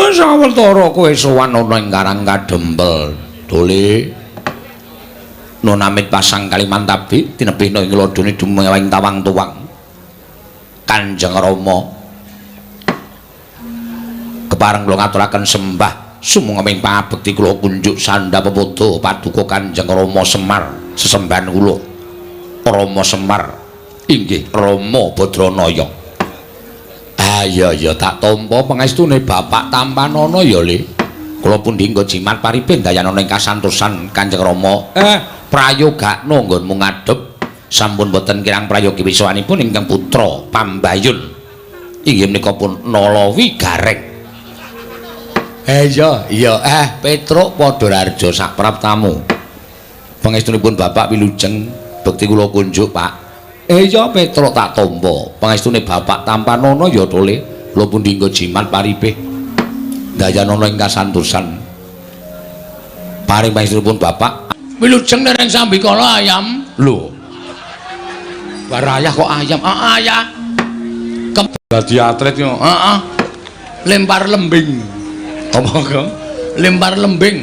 Sawetara kowe sowan ana ing Karang Kadempel. Dole. Nun amit pasang Kalimantabi tinebihna ing lodone dumewing tawang tuwang. Kanjeng Rama kepareng kula ngaturaken sembah sumangga pangabekti kula kunjuk sandha pepodo paduka Kanjeng Rama Semar sesembahan kula. Rama Semar inggih Rama Badranaya. Ah iya iya tak tampa pangestune Bapak tampanana ya Le. Kula pundi nggo jimat paripin dayanana ing kasantosan Kanjeng Rama. Prayogakno nggonmu ngadhep sampun boten kirang prayogi wiswanipun ingkang putra Pambayun. Inggih menika pun Nalawi Gareng. Iya iya Petruk padha raharja sak praptamu. Pangestunipun Bapak wilujeng bekti kula kunjuk Pak. Iya Petruk tak tampa. Pangestune Bapak tampanana ya Tole. Kula pundi nggo jimat paripih. Dayanana ing kasantosan. Paring pangestunipun Bapak wilujeng dereng sambikala ayam. Lho. Barayah kok ayam. Heeh ya. Dadi atlet yo. Heeh. Lempar lembing. Apa, Gong? Lempar lembing.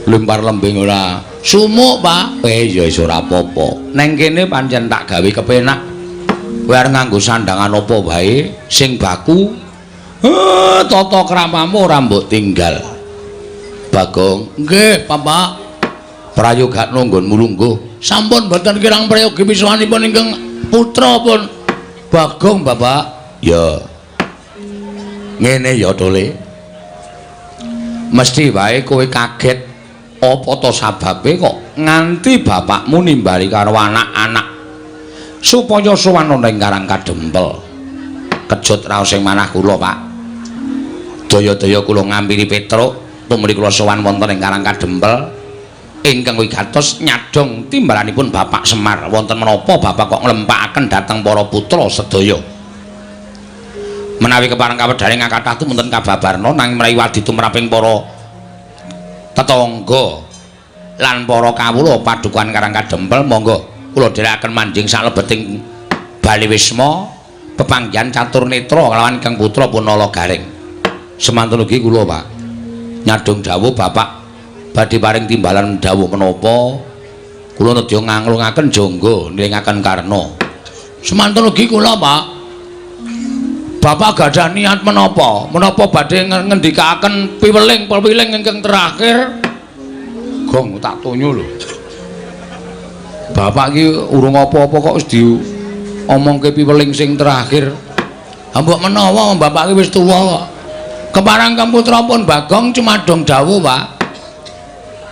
Lempar lembing ora. Sumuk, Pak. Ya wis ora apa-apa. Neng kene pancen tak gawe kepenak. Kowe arep nganggo sandangan apa wae sing baku. Tata kramamu ora mbok tinggal. Bagong, nggih, Bapak. Prayogakno nggonmu lungguh. Sampun boten kirang prayogi wiswanipun ingkang putra pun Bagong, Bapak. Ya. Ngene ya, Tole. Mesti wae kowe kaget apa to sababe kok nganti bapakmu nimbali karo anak-anak supaya sowan ana ing Karang Kadempel. Kejut raos ing manah kula, Pak. Daya-daya kula ngampiri Petruk tumrih kula sowan wonten ing Karang Kadempel ingkang wigatos nyadhong timbalanipun Bapak Semar. Wonten menapa Bapak kok nglempakaken dhateng para putra sedaya? Menawi kepareng kawedhane ngakathah tumunten kababarna nanging menawi wadi tumraping para tetangga lan para kawula padukuhan Karang Kadempel monggo kula dherekaken manjing salebeting Bali Wisma pepanggihan catur netra kalawan Kang Putra Punala Gareng. Semantun ugi kula, Pak. Nyadhong dawuh Bapak badhe paring timbalan dawuh menapa kula nedya nganglungaken jangga nilingaken karna. Semantun ugi kula, Pak. Bapak gadah niat menapa? Menapa badhe ngendikaaken piweling-piweling ingkang terakhir? Gong tak tonyo lho. Bapak iki urung apa-apa kok wis diomongke piweling sing terakhir. Ha mbok menawa bapak iki wis tuwa kok. Keparang Kang Putra pun Bagong cumadong dawuh, Pak.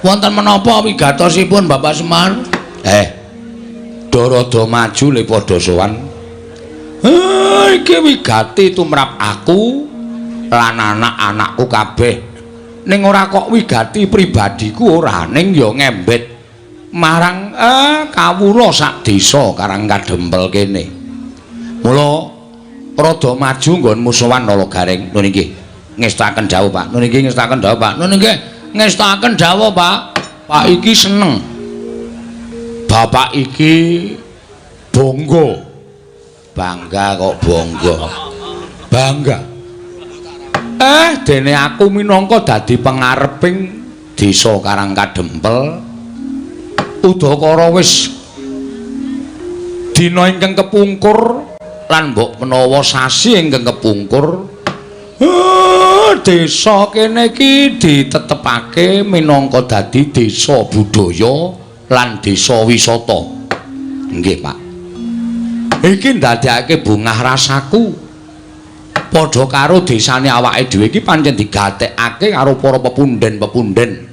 Wonten menapa wigatosipun Bapak Semar? Dorodo maju le padha sowan. Iki wigati tumrap aku lan anak-anakku kabeh. Ning ora kok wigati pribadiku ora, ning ya ngembet marang kawula sak desa Karang Kadempel kene. Mula rada maju nggonmu sowan Nala Gareng. Nun inggih ngestakaken dawuh, Pak. Nun inggih ngestakaken dawuh, Pak. Nun inggih ngestakaken dawuh, Pak. Pak iki seneng. Bapak iki bangga. Bangga kok bangga. Bangga. Dene aku minangka dadi pengareping desa Karang Kadempel. Udakara wis dina ingkang kepungkur lan mbok menawa sasi ingkang kepungkur, desa kene iki ditetepake minangka dadi desa budaya lan desa wisata. Nggih, Pak. Iki ndadekake bungah rasaku. Padha karo desane awake dhewe iki pancen digatekake karo para pepunden-pepunden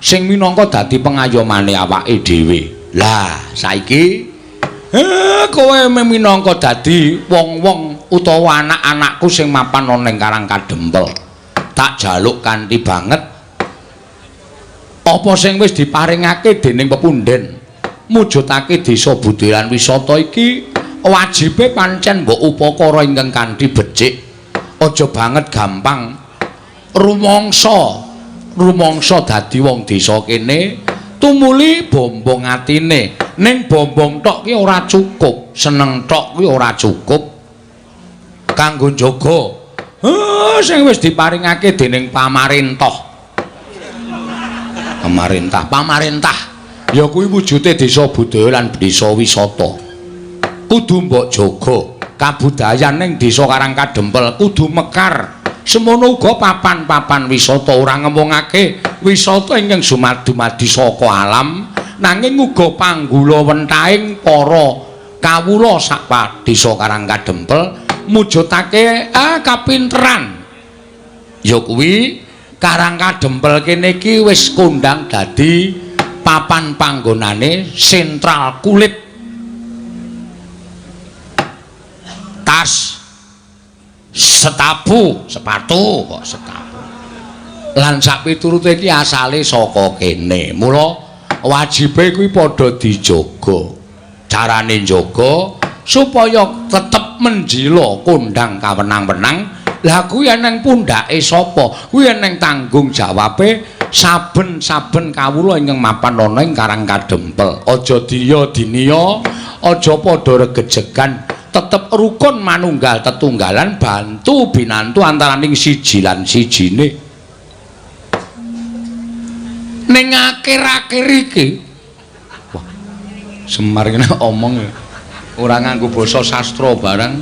sing minangka dadi pengayomane awake dhewe. Lah, saiki kowe minangka dadi wong-wong utawa anak-anakku sing mapan ana ing Karang Kadempel. Tak jaluk kanthi banget apa sing wis diparingake dening pepunden mujudake desa budaya lan wisata iki wajibe pancen mbok upakara ingkang kanthi becik. Aja banget gampang rumangsa rumangsa dadi wong desa kene tumuli bombong atine. Ning bombong tok ki ora cukup, seneng tok ki ora cukup kanggo njaga Sing wis diparingake dening pamarentah. Pamarentah, pamarentah. Ya kuwi wujude desa budaya lan desa wisata. Kudu mbok jaga kabudayan ning desa Karang Kadempel kudu mekar. Semono uga papan-papan wisata ora ngemungake wisata ingkang dumadi saka alam, nanging uga panggulawentahing para kawula sak desa Karang Kadempel mujudake kapinteran. Ya kuwi Karang Kadempel kene iki wis kondang dadi papan panggonane sentral kulit, tas, setapu, sepatu kok setapu. Lan sak piturute iki asale saka kene. Mula wajibe kuwi padha dijaga. Carane njaga supaya tetep menjila kondang kawenang-wenang. Lah kuwi eneng pundhake sapa? Kuwi eneng tanggung jawabe saben-saben kawula ingkang mapan ana ing Karang Kadempel. Aja diya diniya, aja padha regejegan. Tetep rukun manunggal tetunggalan bantu binantu antaraning siji lan sijine. Ning akhir-akhir iki, wah, Semar kene omong ora nganggo basa sastra barang.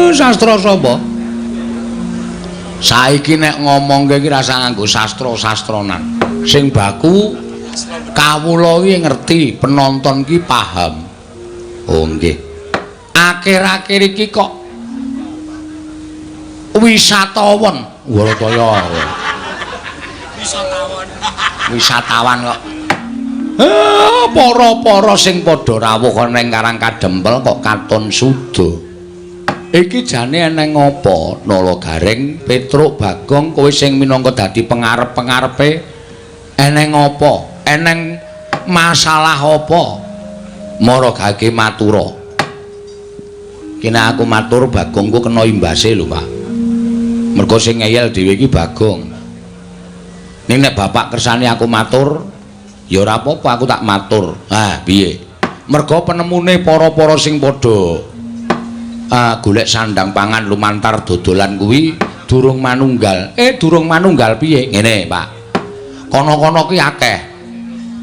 Sastra sapa? Saiki nek ngomongke iki rasa nganggo sastra-sastranan. Sing baku kawula iki ngerti, penonton ki paham. Oh nggih. Akhir-akhir iki kok wisatawan, Warataya. Wisatawan. Wisatawan kok. Para-para sing padha rawuh ana ing Karang Kadempel kok katon suda. Iki jane eneng apa? Nala Gareng, Petruk, Bagong, kowe sing minangka dadi pengarep-pengarepe eneng apa? Eneng masalah apa? Mara gage matura. Kene aku matur Bagong ku kena imbase lho, Pak. Mergo sing ngeyel dhewe iki Bagong. Ning nek bapak kersane aku matur, ya ora apa-apa aku tak matur. Ah, piye? Mergo penemune para-para sing padha golek sandang pangan lumantar dodolan kuwi durung manunggal. Durung manunggal piye? Ngene, Pak. Kono-kono ki akeh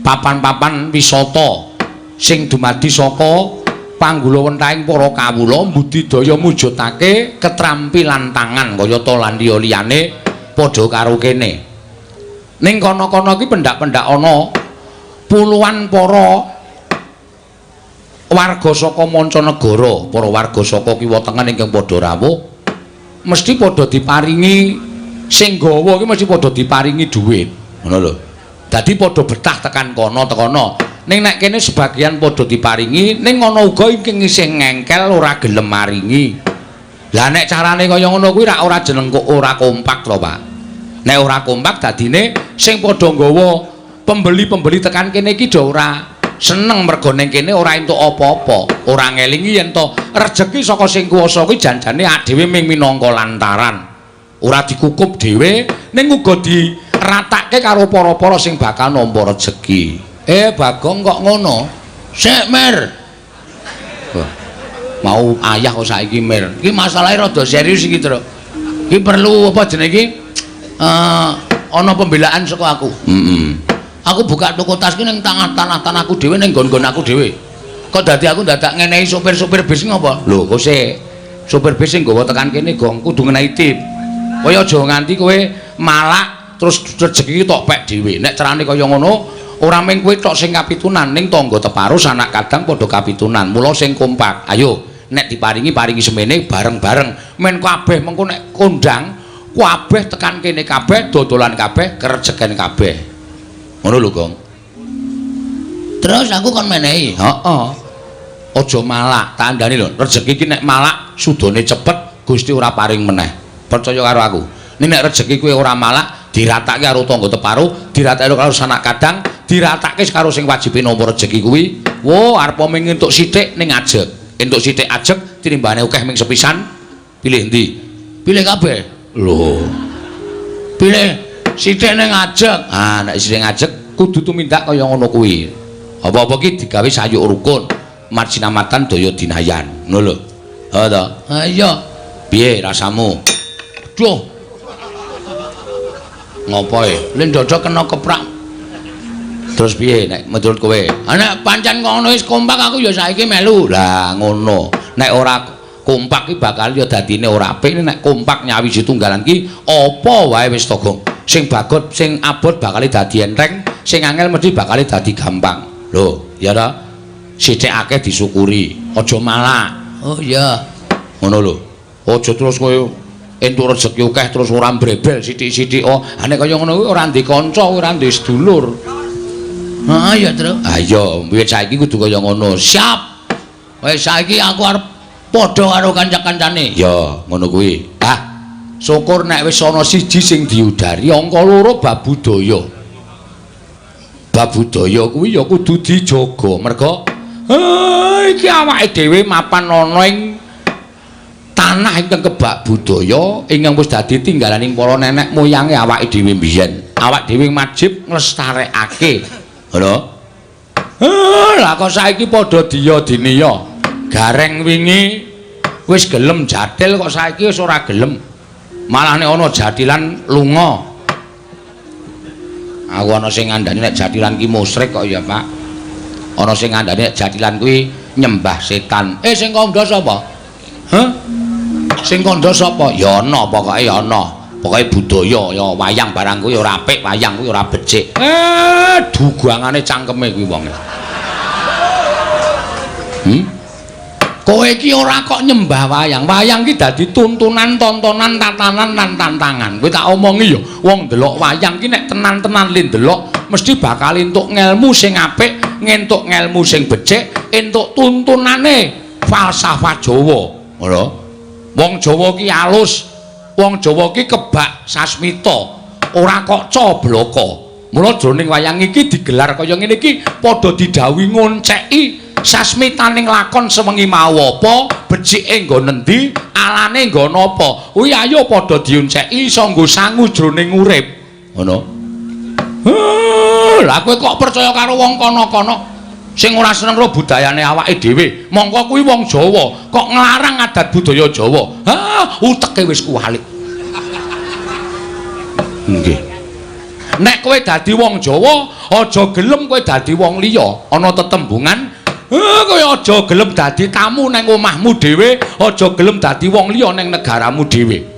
papan-papan wisata sing dumadi saka panggulawentahing para kawula mbudidaya mujudake ketrampilan tangan kayata lan liya-liyane padha karo kene. Ning kono-kono iki pendak-pendak ana puluhan para warga saka mancanegara, para warga saka kiwa tengen ingkang padha rawuh mesti padha diparingi sing gawa iki mesti padha diparingi dhuwit. Ngono lho. Dadi padha betah tekan kono tekono. Ning nek kene sebagian padha diparingi, ning ana uga ingkang isih ngengkel ora gelem maringi. Lah nek carane kaya ngono kuwi rak ora jeneng kok ora kompak to, Pak. Nek ora kompak dadine sing padha nggawa pembeli-pembeli tekan kene iki do ora seneng mergo ning kene ora entuk apa-apa, ora ngelingi yen to rejeki saka sing kuwasa kuwi janjane dhewe ming minangka lantaran. Ora dikukup dhewe ning uga diratake karo para-para sing bakal nampa rejeki. Bagong kok ngono? Sik, Mir. Wah, mau ayah kok saiki, Mir. Iki masalahe rada serius iki, Truk. Iki perlu apa jenenge iki? Ana pembelaan saka aku. Heeh. Aku buka toko tas ki ning tanah-tanahku dhewe, ning nggon-nggon aku dhewe. Kok dadi aku dadak ngenehi sopir-sopir bis ngopo? Lho, kok sik sopir bis sing nggawa tekan kene gong kudu ngenehi tip. Kaya aja nganti kowe malak terus rejeki tok pek dhewe. Nek carane kaya ngono, ora mung kowe tok sing kapitunan, ning tangga teparo sanak kadang padha kapitunan. Mula sing kompak. Ayo, nek diparingi paringi semene bareng-bareng. Men kabeh mengko nek kondang, kabeh tekan kene kabeh, dodolan kabeh, kerejeken kabeh. Ngono lho, Gong. Terus aku kon menehi. Heeh. Aja malak, tak kandhani lho. Rejeki iki nek malak sudane cepet, Gusti ora paring meneh. Percaya karo aku. Ning nek rejeki kuwi ora malak, diratake karo tangga teparo, diratake karo sanak kadang, diratake karo sing wajibe nampa rejeki kuwi. Wo, arep mung entuk sithik ning ajeg. Entuk sithik ajeg tinimbane akeh ming sepisan. Pilih endi? Pilih kabeh. Lho. Pilih sithik ning ajeg. Ah, nek sithik ajeg kudu tumindak kaya ngono kuwi. Apa-apa ki digawe sayuk rukun, marjinamatan daya dinayan. Ngono lho. Ha ta? Ha iya. Piye rasamu? Duh. Ngopo e? Lin dada kena keprak. Terus piye nek menurut kowe? Ha nek pancen ngono wis kompak aku ya saiki melu. Lah ngono. Nek ora kompak ki bakal ya dadine ora apik. Nek kompak nyawiji tunggalan ki apa wae wis to, Gong. Sing bagot, sing abot bakal dadi enteng, sing angel mesti bakal dadi gampang. Lho, ya ta? Sithik akeh disyukuri, aja malak. Oh iya. Ngono lho. Aja terus kowe entuk rejeki akeh terus ora mbrebel sithik-sithik. Oh, nek kaya ngono kuwi ora ndek kanca, ora ndek sedulur. Heeh ya, Tru. Ha iya, wiwit saiki kudu kaya ngono. Siap. Wis saiki aku arep padha karo kanca-kancane. Ya, ngono kuwi. Ah, syukur nek wis ana siji sing diudari, angka loro bab budaya. Bab budaya kuwi ya kudu dijaga. Merga iki awake dhewe mapan ana ing tanah ingkang kebak budaya ingkang wis dadi tinggalaning para nenek moyange awake dhewe mbiyen. Awak dhewe wajib nglestarekake. Ngono. Lah kok saiki padha diya diniya. Gareng wingi wis gelem jathil kok saiki wis ora gelem. Malah nek ana jathilan lunga. Aku ana sing ngandani nek jathilan ki musyrik kok ya, Pak. Ana sing ngandani nek jathilan kuwi nyembah setan. Sing kandha sapa? Hah? Sing kandha sapa? Ya ana, pokoke ya ana. Pokoke budaya ya wayang barang kuwi ora apik, wayang kuwi ora becik. Dugangane cangkeme kuwi wonge. Kowe iki ora kok nyembah wayang. Wayang ki dadi tuntunan, tontonan, tatanan lan tantangan. Kowe tak omongi ya, wong ndelok wayang ki nek tenan-tenan le ndelok mesti bakal entuk ngelmu sing apik, ngentuk ngelmu sing becik, entuk tuntunane falsafah Jawa. Ngono. Wong Jawa ki alus, wong Jawa ki kebak sasmita, ora kok cobloko. Mula jroning wayang iki digelar kaya ngene iki padha didhawuhi ngonceki sasmitaning lakon sewengi mau apa, becike nggon endi, alane nggon apa. Kuwi ayo padha dionceki iso nggo sangu jroning urip. Ngono. Lah kowe kok percaya karo wong kono-kono sing ora seneng karo budayane awake dhewe. Mongko kuwi wong Jawa, kok nglarang adat budaya Jawa. Ha, uteke wis kuwalik. Nggih. Nek kowe dadi wong Jawa, aja gelem kowe dadi wong liya. Ana tetembungan, kowe aja gelem dadi tamu nang omahmu dhewe, aja gelem dadi wong liya nang negaramu dhewe.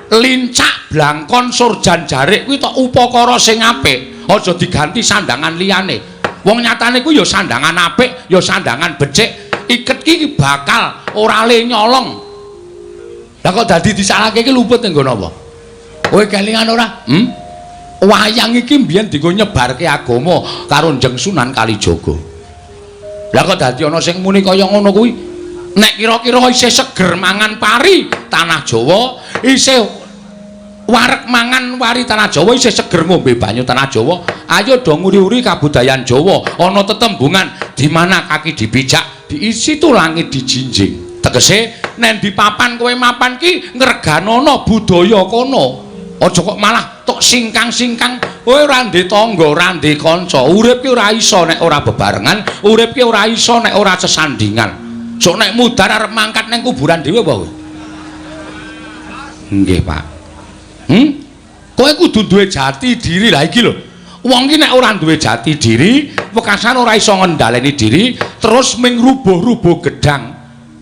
Lincak blangkon surjan jarik kuwi tok upakara sing apik, aja diganti sandangan liyane. Wong nyatane kuwi ya sandangan apik, ya sandangan becik. Iket ki bakal ora le nyolong. Lah kok dadi disalahke iki luput ning nggon apa? Kowe kelingan ora? Wayang iki mbiyen dienggo nyebarke agama karo Njeng Sunan Kalijaga. Lah kok dadi ana sing muni kaya ngono kuwi? Nek kira-kira isih seger mangan pari tanah Jawa, isih wareg mangan wari tanah Jawa, isih seger ngombe banyu tanah Jawa, ayo do nguri-uri kabudayan Jawa. Ana tetembungan di mana kaki dipijak, di situ langit dijinjing. Tegese nek di papan kowe mapan ki ngreganono budaya kono. Aja kok malah tok singkang-singkang, kowe ora ndek tangga, ora ndek kanca. Urip ki ora iso nek ora bebarengan, urip ki ora iso nek ora sesandingan. Sok nek mudhar arep mangkat nang kuburan dhewe apa kowe? Nggih, Pak. Kowe kudu duwe jati diri. Lah iki lho. Wong ki nek ora duwe jati diri, wekasan ora iso ngendhaleni diri, terus ming rubuh-rubuh gedang.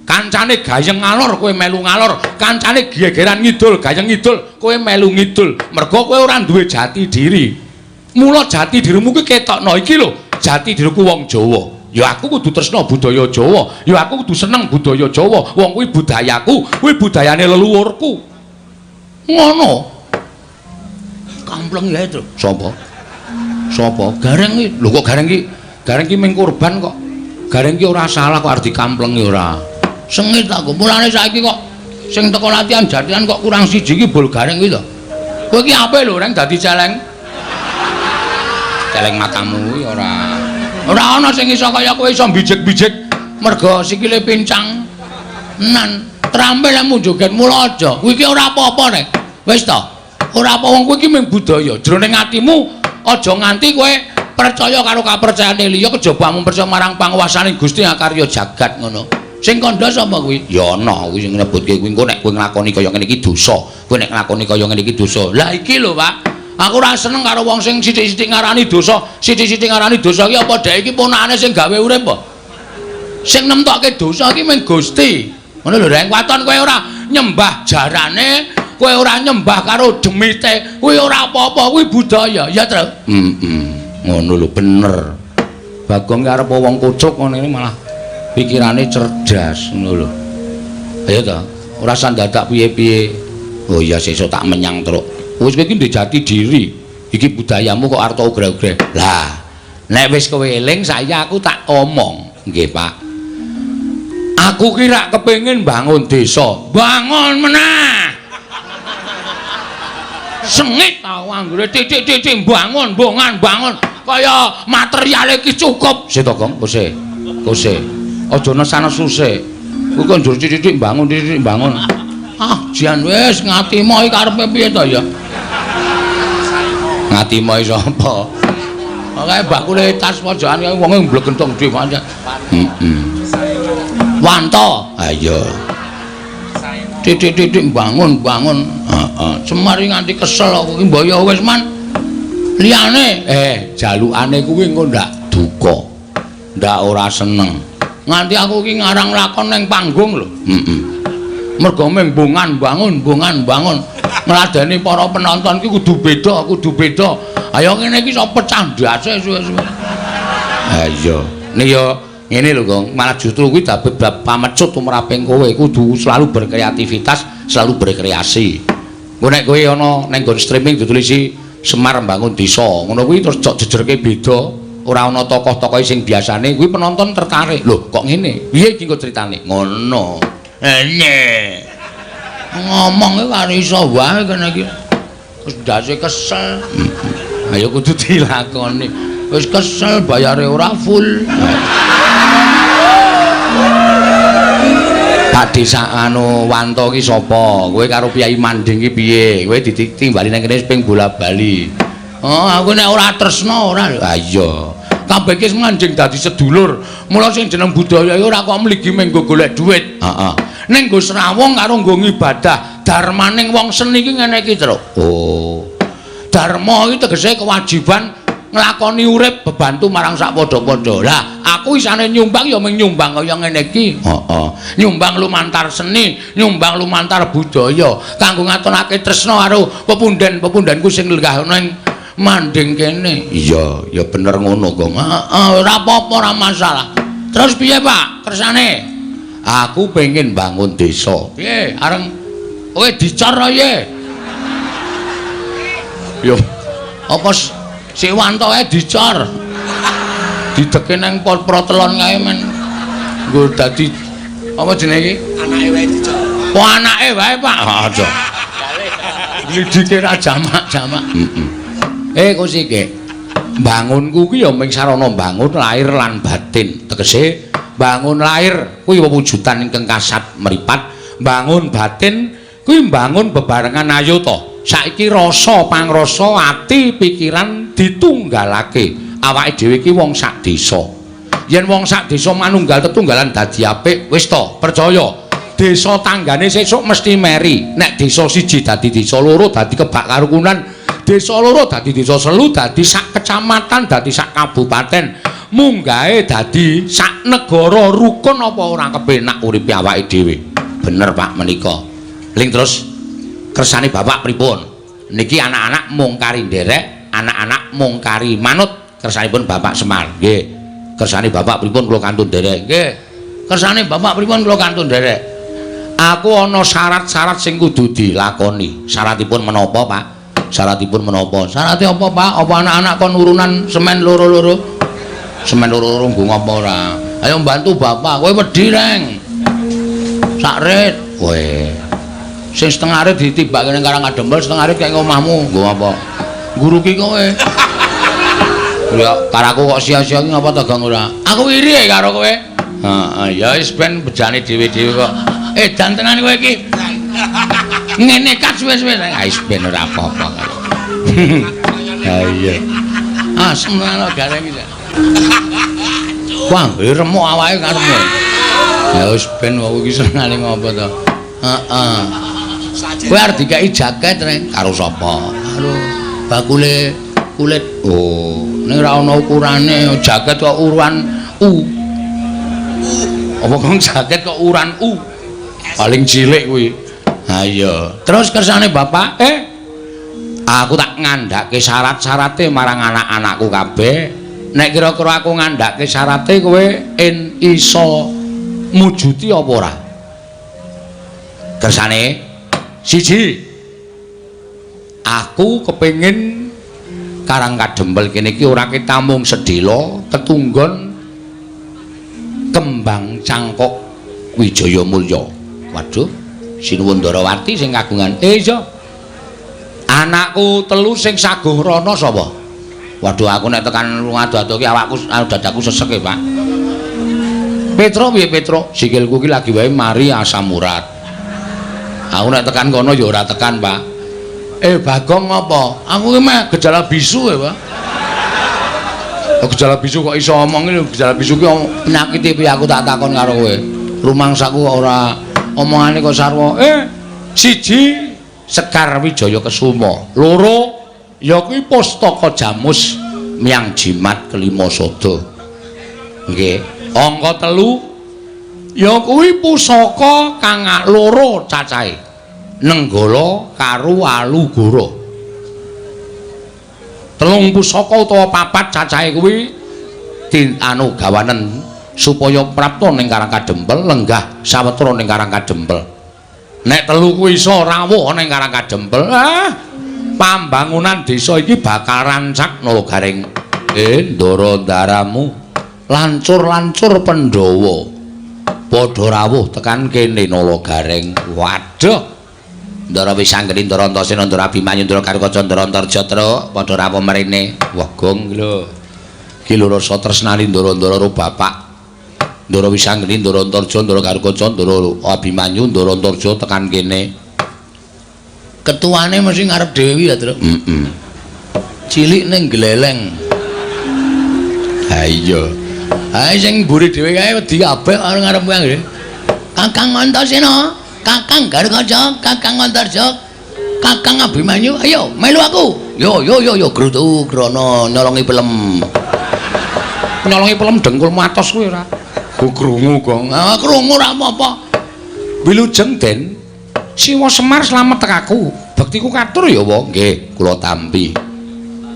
Kancane gayeng ngalor kowe melu ngalor, kancane gegeran ngidul, gayeng ngidul, kowe melu ngidul. Mergo kowe ora duwe jati diri. Mula jati dirimu kuwi ketokno iki lho, jati diriku wong Jawa. Ya aku kudu tresna budaya Jawa, ya aku kudu seneng budaya Jawa. Wong kuwi budayaku, kuwi budayane leluhurku. Ngono. Kampleng ya itu. Sapa? Sapa? Gareng iki. Lho kok gareng iki? Gareng iki ming korban kok. Gareng iki ora salah kok arep dikamplengi ora. Sengit aku. Mulane saiki kok sing teko latihan jathilan kok kurang siji iki bol gareng kuwi lho. Kowe iki ape lho reng dadi celeng? Celeng matamu kuwi ora. Ora ana sing iso kaya kowe iso bijik-bijik merga sikile pincang. Nan trampil lemu joget mula aja. Kuwi iki ora apa-apa rek. Wis to. Ora apa wong kuwi iki mung budaya. Jroning atimu aja nganti kowe percaya karo kapercayane liya kejaba mung percaya marang panguwasane Gusti akarya jagat ngono. Sing kandha sapa kuwi? Ya ana kuwi sing nyebutke kuwi engko nek kowe nglakoni kaya ngene iki dosa. Kowe nek nglakoni kaya ngene iki dosa. Lah iki lho, Pak. Aku ora seneng karo wong sing sithik-sithik ngarani dosa, sithik-sithik ngarani dosa iki apa dhek iki ponakane sing gawe urip apa? Sing nemtokke dosa iki mung Gusti. Ngono lho, Reng. Waton kowe ora nyembah jarane, kowe ora nyembah karo demite, kuwi ora apa-apa, kuwi budaya. Ya, Tru? Heeh. Ngono lho, bener. Bagong ki arep wong kocok ngono iki malah pikirane cerdas ngono lho. Ayo ta, ora usah dadak piye-piye. Oh iya sesuk tak menyang truk. Wis kowe iki ndek jati diri. Iki budayamu kok arep ugreh-ugreh. Lah, nek wis kowe eling saya aku tak omong. Nggih, Pak. Aku ki rak kepengin bangun desa. Bangun meneh. Sengit tau anggere titik-titik bangun, bongan, bangun. Kaya materiale iki cukup. Sik to, Gong, kose. Kose. Aja nesan-nesu sik. Kuwi kok njur titik-titik bangun, titik-titik bangun. Ah, jan wis ngatimo iki karepe piye to ya? Ngatimo iki sapa? Kae bakule tas pojokan kae wonge mblegentong dhewe pancen. Heeh. Wanto. Ha iya. Titik-titik bangun, bangun. Heeh. Semar iki nganti kesel aku ki mbok ya wis man. Liyane jalukane kuwi engko ndak duka. Ndak ora seneng. Nganti aku ki ngarang lakon ning panggung lho. Heeh. Mergo mung bongan bangun, bongan bangun. Ngladeni para penonton ki kudu beda, kudu beda. Ayo ngene iki iso pecah ndase suwe-suwe. Ha iya. Nek ya ngene lho, Gong. Malah justru kuwi dadi pamecut tumraping kowe kudu selalu berkreativitas, selalu berkreasi. Engko nek kowe ana ning nggon streaming ditulisi Semar mbangun desa, ngono kuwi terus jok jejerke beda, ora ana tokoh-tokoh sing biasane kuwi penonton tertarik. Lho, kok ngene? Piye iki engko critane? Ngono. Ene. Ngomong iki karo iso wae kene iki. Wis ndase kesel. Ayo kudu dilakoni. Wis kesel bayare ora full. Pak Desa anu Wanto ki sapa? Kowe karo Kyai Manding ki piye? Kowe ditimbali nang kene ping bola-bali. Oh, aku nek ora tresna ora lho. Ha iya. Kabeh ki manjing dadi sedulur. Mula sing jeneng budaya iki ora kok mligi mung nggo golek dhuwit. Heeh. Ning nggo srawung karo nggo ngibadah. Darmaning wong seni ki ngene iki, Truk. Oh. Dharma iki tegese kewajiban nglakoni urip bebantu marang sak padha-padha. Lah, aku isane nyumbang ya mung nyumbang kaya ngene iki. Heeh. Nyumbang lumantar seni, nyumbang lumantar budaya kanggo ngatonake tresna karo pepunden-pepundenku sing lenggah ning Manding kene. Iya, ya bener ngono, Gong. Heeh, ora apa-apa, ora masalah. Terus piye, Pak? Kersane? Aku pengen bangun desa. Piye? Areng kowe dicor piye? Yo. Apa si Wanto ae dicor? Dideke nang protelon kae men. Nggo dadi apa jenenge iki? Anake wae dicor. Oh, anake wae, Pak. Aja. Glidike ra jamak-jamak. Heeh. Kosike. Bangunku ki ya mung sarana bangun lahir lan batin. Tegese bangun lahir kuwi wewujudan ingkang kasat mripat, bangun batin kuwi bangun bebarengan ayo to. Saiki rasa pangrasa ati pikiran ditunggalake. Awake dhewe iki wong sak desa. Yen wong sak desa manunggal tetunggalan dadi apik, wis to, percaya. Desa tanggane sesuk mesti meri. Nek desa siji dadi desa loro dadi kebak karukunan, desa loro dadi desa selu, dadi sak kecamatan, dadi sak kabupaten, munggahe dadi sak negara rukun apa ora kepenak uripe awake dhewe. Bener Pak menika. Ling terus kersane Bapak pripun? Niki anak-anak mung kari nderek, anak-anak mung kari manut kersanipun Bapak Semar. Nggih. Kersane Bapak pripun kula kantun nderek? Nggih. Kersane Bapak pripun kula kantun nderek? Aku ana syarat-syarat sing kudu dilakoni. Syaratipun menapa, Pak? Syaratipun menapa? Syarate apa, Pak? Apa anak-anak kon urunan semen loro-loro? Semen loro-loro nggo ngapa ora? Ayo bantu Bapak. Kowe wedi, Reng. Sak rit. Kowe. Sing setengah rit ditibake ning Karang Adempel, setengah rit kaya omahmu. Nggo apa? Nguruki kowe. Ya karaku kok sia-sia ki ngapa to, Gong ora? Aku iri karo kowe. Heeh, ya wis ben bejane dhewe-dhewe kok. Edan tenan kowe iki. Ngene kat suwe-suwe. Ah wis ben ora apa-apa. Ha iya. Asem tenan kok gareng iki. Wah, remuk awake karepmu. Ya wis ben wong iki senengane ngopo to. Heeh. Kowe arep dikeki jaket rek karo sapa? Karo bakule kulit. Oh, ning ora ana ukurane jaket kok uruan U. Apa kok jaket kok uran U? Paling cilik kuwi. Ha iya. Terus kersane bapak, aku tak ngandhake syarat-syarate marang anak-anakku kabeh. Nek kira-kira aku ngandhake syarate kowe en iso mujuti apa ora? Kersane siji, aku kepengin Karang Kadempel kene iki ora ketamung sedhela ketunggon kembang cangkok Wijaya Mulya. Waduh, Sinuwun Ndarawati sing kagungan. Iya. Anakku telu sing saguh rono sapa? Waduh, aku nek tekan ado-ado ki awakku dadaku sesek e, Pak. Petro piye Petro? Sikilku ki lagi wae mari asam urat. Aku nek tekan kono ya ora tekan, Pak. Bagong apa? Aku ki meh gejala bisu ya, Pak. Oh, gejala bisu kok iso omong iki, gejala bisu ki penyakite piye aku tak takon karo kowe. Rumangsaku kok ora omongane kok sarwa. Siji Sekar Wijaya Kesuma, loro ya kuwi Pustaka Jamus Miang Jimat Kelima Sada. Nggih. Angka telu ya kuwi pusaka kang loro cacahe. Nenggala karo Alugoro. Telung pusaka utawa papat cacahe kuwi anu gawanen supaya prapta ning Karang Kadempel, lenggah sawetara ning Karang Kadempel. Nek telu kuwi iso rawuh ning Karang Kadempel, pambangunan desa iki bakal rancak Nala Gareng. Ndara ndaramu lancur-lancur Pandhawa padha rawuh tekan kene Nala Gareng. Waduh. Ndara Wisanggeni, Ndara Antasena, Ndara Abimanyu, Ndara Garukaca, Ndara Antarja truk padha rawuh mrene. Wah, gong iki lho. Iki lho rasa tresnani ndara-ndara karo bapak. Ndara Wisanggeni, Ndara Antarja, Ndara Garukaca, Ndara Abimanyu, Ndara Antarja tekan kene. Ketuane mesti ngarep dhewe ya, Truk. Heeh. Cilik ning gleleng. Ha iya. Ha sing mburi dhewe kae wedi kabeh karo ngarep kuwi. Kakang Antasena, Kakang Garukaca, Kakang Antarja, Kakang Abimanyu, ayo melu aku. Yo yo yo yo grutu grono nyolongi pelem. Nyolongi pelem dengkulmu atos kuwi ora. Ku krungu kok. Ah krungu ora apa-apa. Wilujeng Den. Siwa Semar slamet tekaku. Bektiku katur ya, Wa. Nggih, kula tampi.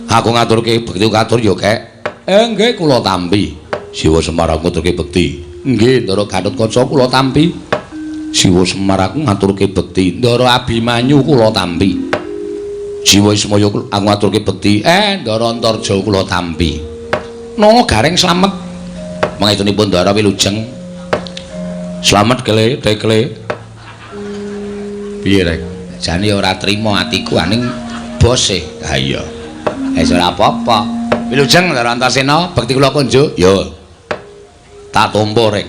Aku ngaturke bektiku katur ya, Kek. Nggih, kula tampi. Siwa Semar aku ngaturke bekti. Nggih, Ndara Gatotkaca kula tampi. Siwa Semar aku ngaturke bekti. Ndara Abimanyu kula tampi. Siwa Ismaya aku ngaturke bekti. Ndara Antarja kula tampi. Nala Gareng slamet. Mangestunipun Ndara wilujeng. Slamet kele tekle. Piye rek? Jane ora trima atiku aning bose. Ha iya. Wis ora apa-apa. Wilujeng Ndara Antasena, bekti kula kunjuk. Yo. Tak tampa rek.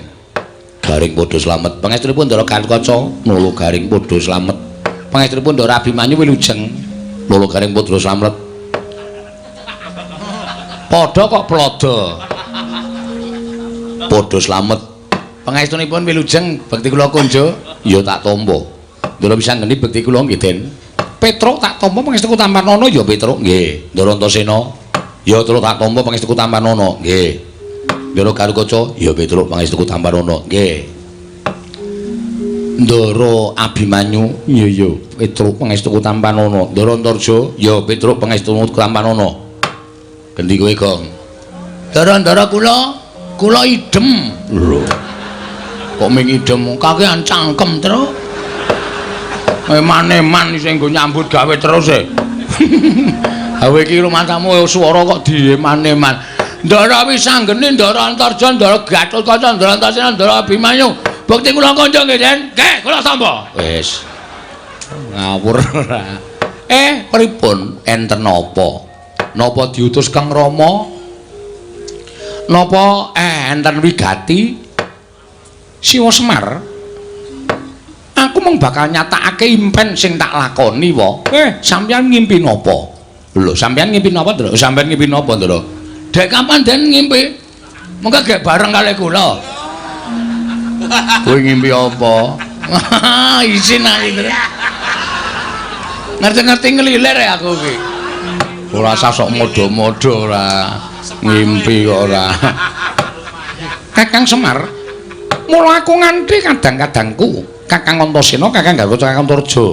Garing padha slamet. Pangestunipun Ndara Gatotkaca, Nala Garing padha slamet. Pangestunipun Ndara Abimanyu wilujeng. Nala Garing padha slamet. Padha kok plodo. Padha slamet. Pangestunipun wilujeng, bekti kula kunjuk. Ya tak tampa. Ndara Wisanggeni bekti kula nggih, Den. Petruk tak tampa pangestuku Tampanana ya Petruk nggih. Ndara Antasena ya Truk tak tampa pangestuku Tampanana nggih. Ndara Garukaca ya Petruk pangestuku Tampanana nggih. Ndara Abimanyu ya ya Petruk pangestuku Tampanana. Ndara Antarja ya Petruk pangestuku Tampanana. Gendi kowe, Gong? Ndara-ndara kula, kula idem. Lho. Kok ming idem kakean cangkem, Truk. Eman-eman sing nggo nyambut gawe terus e. Hawe iki rumangsamu swara kok dieman-eman. Ndara Wisanggeni, Ndara Antarja, Ndara Gatotkaca, Ndara Antasena, Ndara Abimanyu. Bekti kula kanca nggih, Den. Nggih, kula tampa. Wis. Ngawur ora. Pripun? Enten napa? Napa diutus Kang Rama? Napa enten wigati? Siwa Semar. Aku mung bakal nyatakake impen sing tak lakoni, wa. Sampeyan ngimpi napa? Lho, sampeyan ngimpi napa, Ndra? Sampeyan ngimpi napa, Ndra? Dek kapan Den ngimpi? Mengko gek bareng kalih kula. Kowe ngimpi apa? Isin aku. Ngerti-ngerti ngelilir ya aku iki. Ora usah sok modho-modho ora. Ngimpi kok ora. Kakang Semar, mula aku nganti kadang-kadangku Kakang Antasena, Kakang Garuda, Kakang Antarja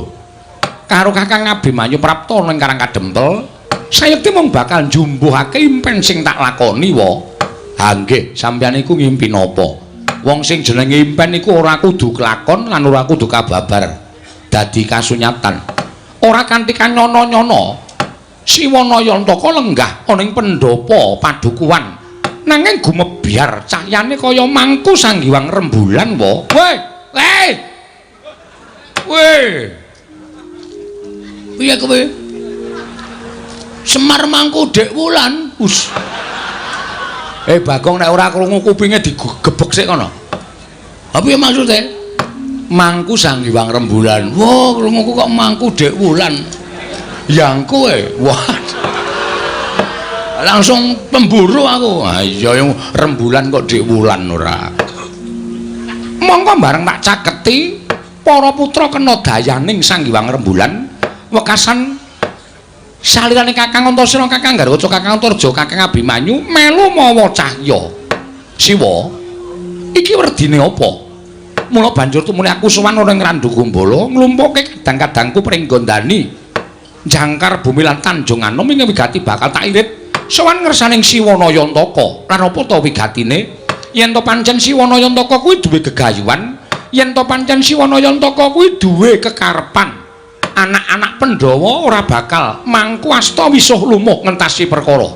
karo Kakang Abimanyu Prapta ning Karang Kadempel, sayekti mung bakal njumbuhake impen sing tak lakoni wa. Ha nggih, sampeyan iku ngimpi napa? Wong sing jenenge impen iku ora kudu kelakon lan ora kudu kababar dadi kasunyatan. Ora kanthi kanyono-nyono Siwana Yantaka lenggah ana ing pendhapa padukuhan, nanging gumebyar cahyane kaya mangku sanggiwang rembulan wa. Weh, weh. Weh. Piye kowe? Semar mangku Dek Wulan. Us. Bagong nek ora krungu kupinge digebek sik kono. Ha piye maksude? Mangku sanggiwang rembulan. Wah, krunguku kok mangku Dek Wulan. Yang kowe. Wah. Langsung pemburu aku. Ha iya rembulan kok Dek Wulan ora. Mongko bareng tak caketi para putra kena dayaning Sang Hyang Rembulan wekasan salirane Kakang Antasena, Kakang Garwaca, Kakang Antarja, Kakang Abimanyu melu mawa cahya. Siwa, iki werdine apa? Mula banjur tumune aku sowan ana ing Randu Gumbala nglumpuke kadang-kadangku pringgondani jangkar bumi lan Tanjung Anom ing wigati bakal tak irit sowan ngersaning Siwana Yantaka. Lan apa ta wigatine? Yen to pancen Siwana Yantaka kuwi duwe gegayuhan, yen to pancen Siwana Yantaka kuwi duwe kekarepan, anak-anak Pandhawa ora bakal mangku asta wisuh lumuh ngentasi perkara.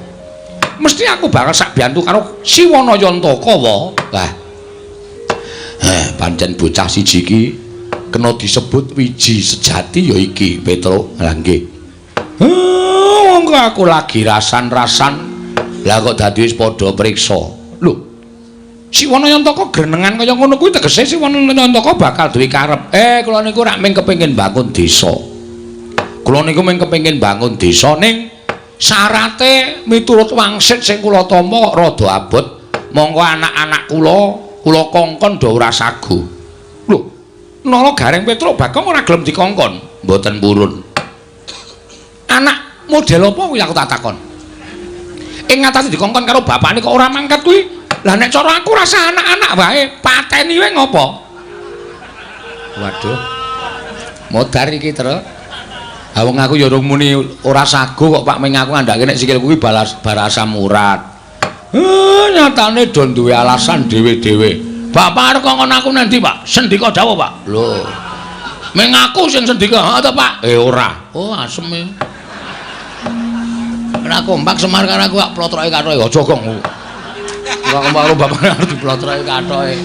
Mesti aku bakal sak biyantu karo Siwana Yantaka wa. Lah, pancen bocah siji iki kena disebut wiji sejati ya iki, Petruk. Lah nggih. Wong aku lagi rasan-rasan. Lah kok dadi wis padha priksa. Lho, Siwana Yantaka grenengan kaya ngono kuwi tegese Siwana Yantaka bakal duwe karep. Kula niku rak mung kepengin bangun desa. Kula niku mung kepengin bangun desa ning syarate miturut wangsit sing kula tampa kok rada abot. Monggo anak-anak kula kula kongkon do ora sago. Lho, nala Gareng Petruk Bagong ora gelem dikongkon. Mboten purun. Anak model apa kuwi aku tak takon. Ing ngatasi dikongkon karo bapakne kok ora mangkat kuwi. Lah nek cara aku rasa anak-anak wae pateni wae ngopo? Waduh. Modar iki, Truk. Ha wong aku ya urung muni ora sago kok Pak, ming aku ngandhake nek sikilku kuwi balas barasam urat. Nyatane do duwe alasan dhewe-dhewe. Bapak arep kongkon aku nang ndi, Pak? Sendika dawuh, Pak. Lho. Ming aku sing sendika, ha ta, Pak? Ora. Oh, asem e. Ora kompak Semar karo aku kok plotroke kathoke. Aja, Gong. Ora kompak karo bapak arep diplotroke kathoke.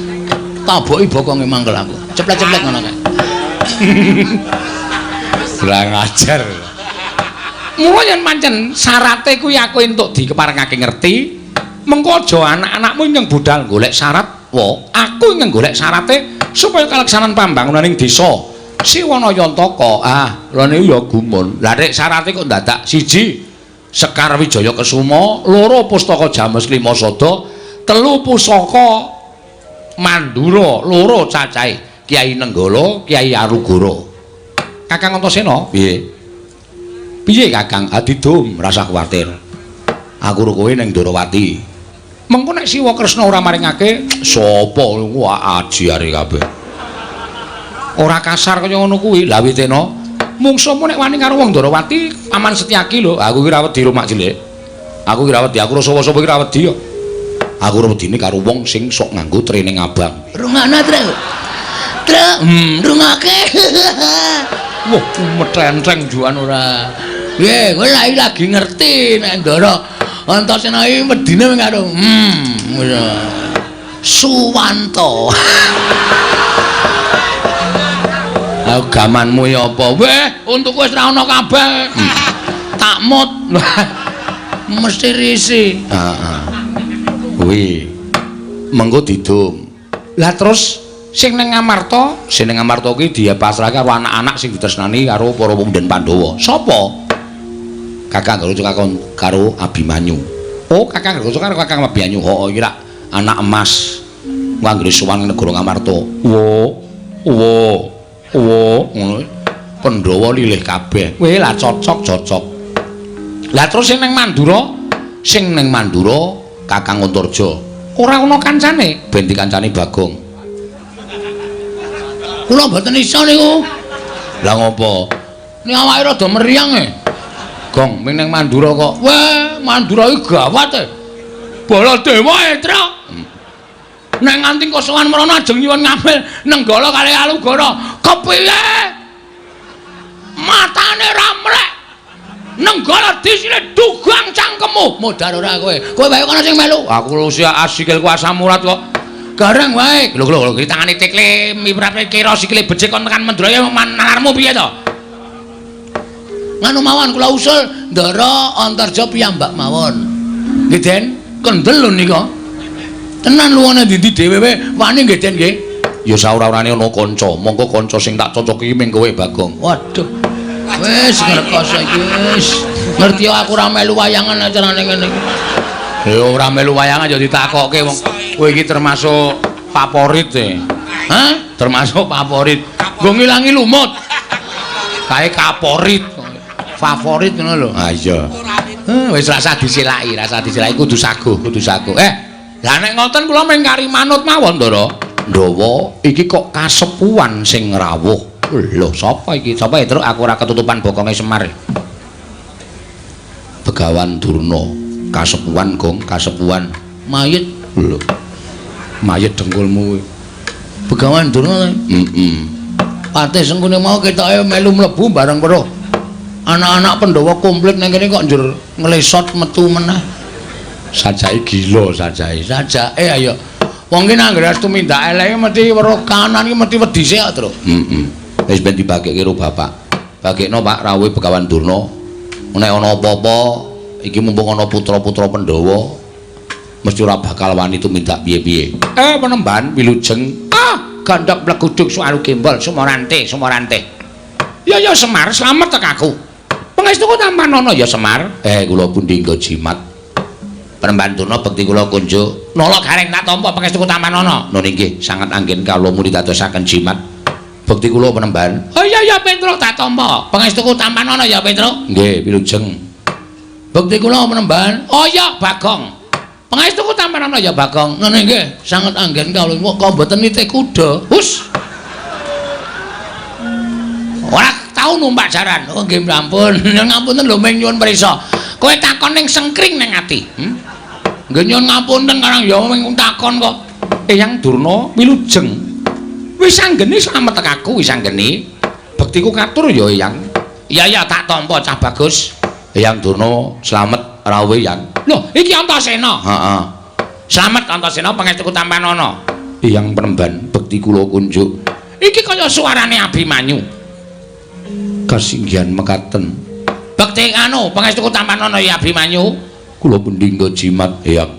Taboki bokonge mangkel aku. Ceplek-ceplek ngono kae. Kurang ajar. Mula yen pancen syarate kuwi aku entuk dikeparengake ngerti, mengko aja anak-anakmu ingkang budal golek syarat, wa aku ingkang golek syarate supaya kaleksanan pambangunaning desa Siwana Yantaka. Ah, lha niku ya gumun. Lah nek syarate kok dadak siji Sekar Wijaya Kesuma, loro Pustaka James Lima Sada, telu Pusaka Mandura, loro cacahe Kyai Nenggala, Kyai Arugara. Kakang Antasena, piye? Piye Kakang? Adidum, rasa kuwatir. Aku ro kowe ning Ndorowati. Mengko nek Siwa Kresna ora maringake, sapa wah ajiare kabeh. Ora kasar kaya ngono kuwi. Lah witena, mungsuhmu nek wani karo wong Ndorowati, Paman Setyaki lho. Aku ki ora wedi rumak cilik. Aku ki ora wedi, aku ora sapa-sapa ki ora wedi kok. Aku ora wedine karo wong sing sok nganggo training abang. Rungokno, Truk. Truk, rungokake. Wah, metenteng juan ora. Piye, kowe lagi ngerti nek Ndara Antasena iki wedine karo Suwanto. Gamanmu ya apa? Weh, untukku wis ra ono kabeh. Tak mut. Mesti risi. Heeh. Kuwi mengko didum. Lah terus sing ning Amarta, sing ning Amarta kuwi dipasrahke karo anak-anak sing ditresnani karo para pemuda Pandhawa. Sapa? Kakang Garuda karo Abimanyu. Oh, Kakang Garuda karo Kakang Abimanyu. Heeh, iki rak anak emas. Anggere sowan negara Ngamarta. Wo wo wo ngono. Pandhawa lilih kabeh. Kowe lah cocok cocok. Lah terus sing ning Mandura, sing ning Mandura Kakang Antarja. Ora ana kancane, ben dikancani Bagong. Kula mboten iso niku. Lah ngopo? Ning awake rada meriang e. Gong, ming ning Mandura kok. Weh, Mandura iki gawat e. Baladewa e, Truk. Nek nganti kosowan mrono ajeng nyuwun ngambil Nenggala kalih Alugoro. Kepiye? Matane ra mrek. Nenggala disine dugang cangkemmu. Modar ora kowe. Kowe wae kono sing melu. Aku usia asikilku asam urat kok. Gareng wae. Lho lho lho, tangane tekle miprate kira sikile becik kon tekan Mendraya nalarmu piye to? Nganu mawon kula usul Ndara Antarja piyambak mawon. Nggih, Den. Kendel lho nika. Tenan luwane ndi-ndi dhewe wae wani nggih, Den nggih. Ya saora-orane ana kanca, monggo kanca sing tak cocoki ming kowe Bagong. Waduh. Wis ngrekoso iki wis. Ngerti aku ora melu wayangan acarane ngene iki. Ya ora melu wayangan ya ditakokke wong. Kowe iki termasuk favorit e. Hah? Termasuk favorit. Nggo ngilangi lumut. Kae kaporit. Favorit ngono lho. Ah iya. Wis rasa disilaki, rasa disilaki kudu saguh, kudu saguh. Lah nek ngoten kula mung kari manut mawon, Ndara. Ndawa iki kok kasepuhan sing rawuh. Lho, sapa iki? Sapa ya, Truk? Aku ora ketutupan bokonge Semar. Begawan Durna, kasepuhan Gong, kasepuhan. Mayit. Lho. Mayit dengkulmu kuwi. Begawan Durna. Heeh. Patih Sengkuni mau ketoke melu mlebu bareng weruh. Anak-anak Pandhawa komplit nang kene kok njur nglesot metu meneh. Sajake gila sajake. Sajake ayo. Wong ki nang anggere tumindak eleke mesti weruh kanan ki mesti wedi sik kok, Truk. Heeh. Wis ben dibagekke karo bapak. Bagekno Pak rawuhe Begawan Durna. Nek ana apa-apa iki mumpung ana putra-putra Pandhawa mesti ora bakal wani tumindak piye-piye. Penemban wilujeng. Ah, gandhok mleguduk suaru gembol sumorante, sumorante. Ya ya Semar, slamet tek aku. Pangestuku tampanana ya Semar. Kula pundi nggo jimat. Penemban Durna bekti kula kunjuk. Nala gareng tak tampa pangestuku tampanana. Nun inggih, sanget anggen kawula muni dadosaken jimat. Bekti kula penemban. Oh iya ya Petruk tak tampa. Pangestuku tampanana ya Petruk. Nggih, wilujeng. Bekti kula penemban. Oh iya Bagong. Pangestuku tampanana ya Bagong. Nun inggih, sanget anggen kawula kok mboten nitih kuda. Hus. Ora tau numpak jaran. Oh nggih ampun. Ngapunten lho ming nyuwun prisa. Kowe takon ning sengkring ning ati. Nggih nyuwun ngapunten karang ya ming takon kok. Eyang Durna wilujeng. Wis anggene slamet tek aku wis anggene. Bektiku katur ya Eyang. Iya ya tak tampa cah bagus. Eyang Durna slamet rawuh Eyang. Lho iki Antasena. Heeh. Slamet Antasena pangestuku tampanana. Eyang Penemban bekti kula kunjuk. Iki kaya suarane Abimanyu. Kasinggihan mekaten. Bekti anu pangestuku tampanana ya Abimanyu. Kula pundi nggo jimat Eyang.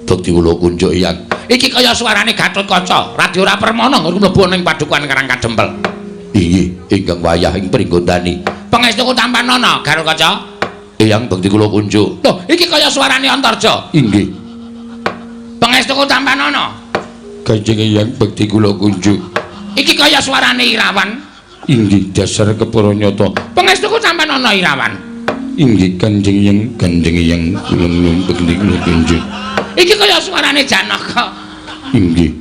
Bekti kula kunjuk Eyang. Iki kaya suarane Gatotkaca, Radya ora permana nggon mlebu ning padukuhan Karang Kadempel. Inggih, ingkang wayah ing pringgondani. Pangestuku tampanana Gatotkaca. Eyang bekti kula kunjuk. Lho, iki kaya suarane Antarja. Inggih. Pangestuku tampanana. Kanjeng Eyang bekti kula kunjuk. Iki kaya suarane Irawan. Inggih, dasar kepara nyata. Pangestuku tampanana Irawan. Inggih, Kanjeng Eyang, Kanjeng Eyang kula nyuwun bekti kula kunjuk. Iki kaya suarane Janaka. Inggih,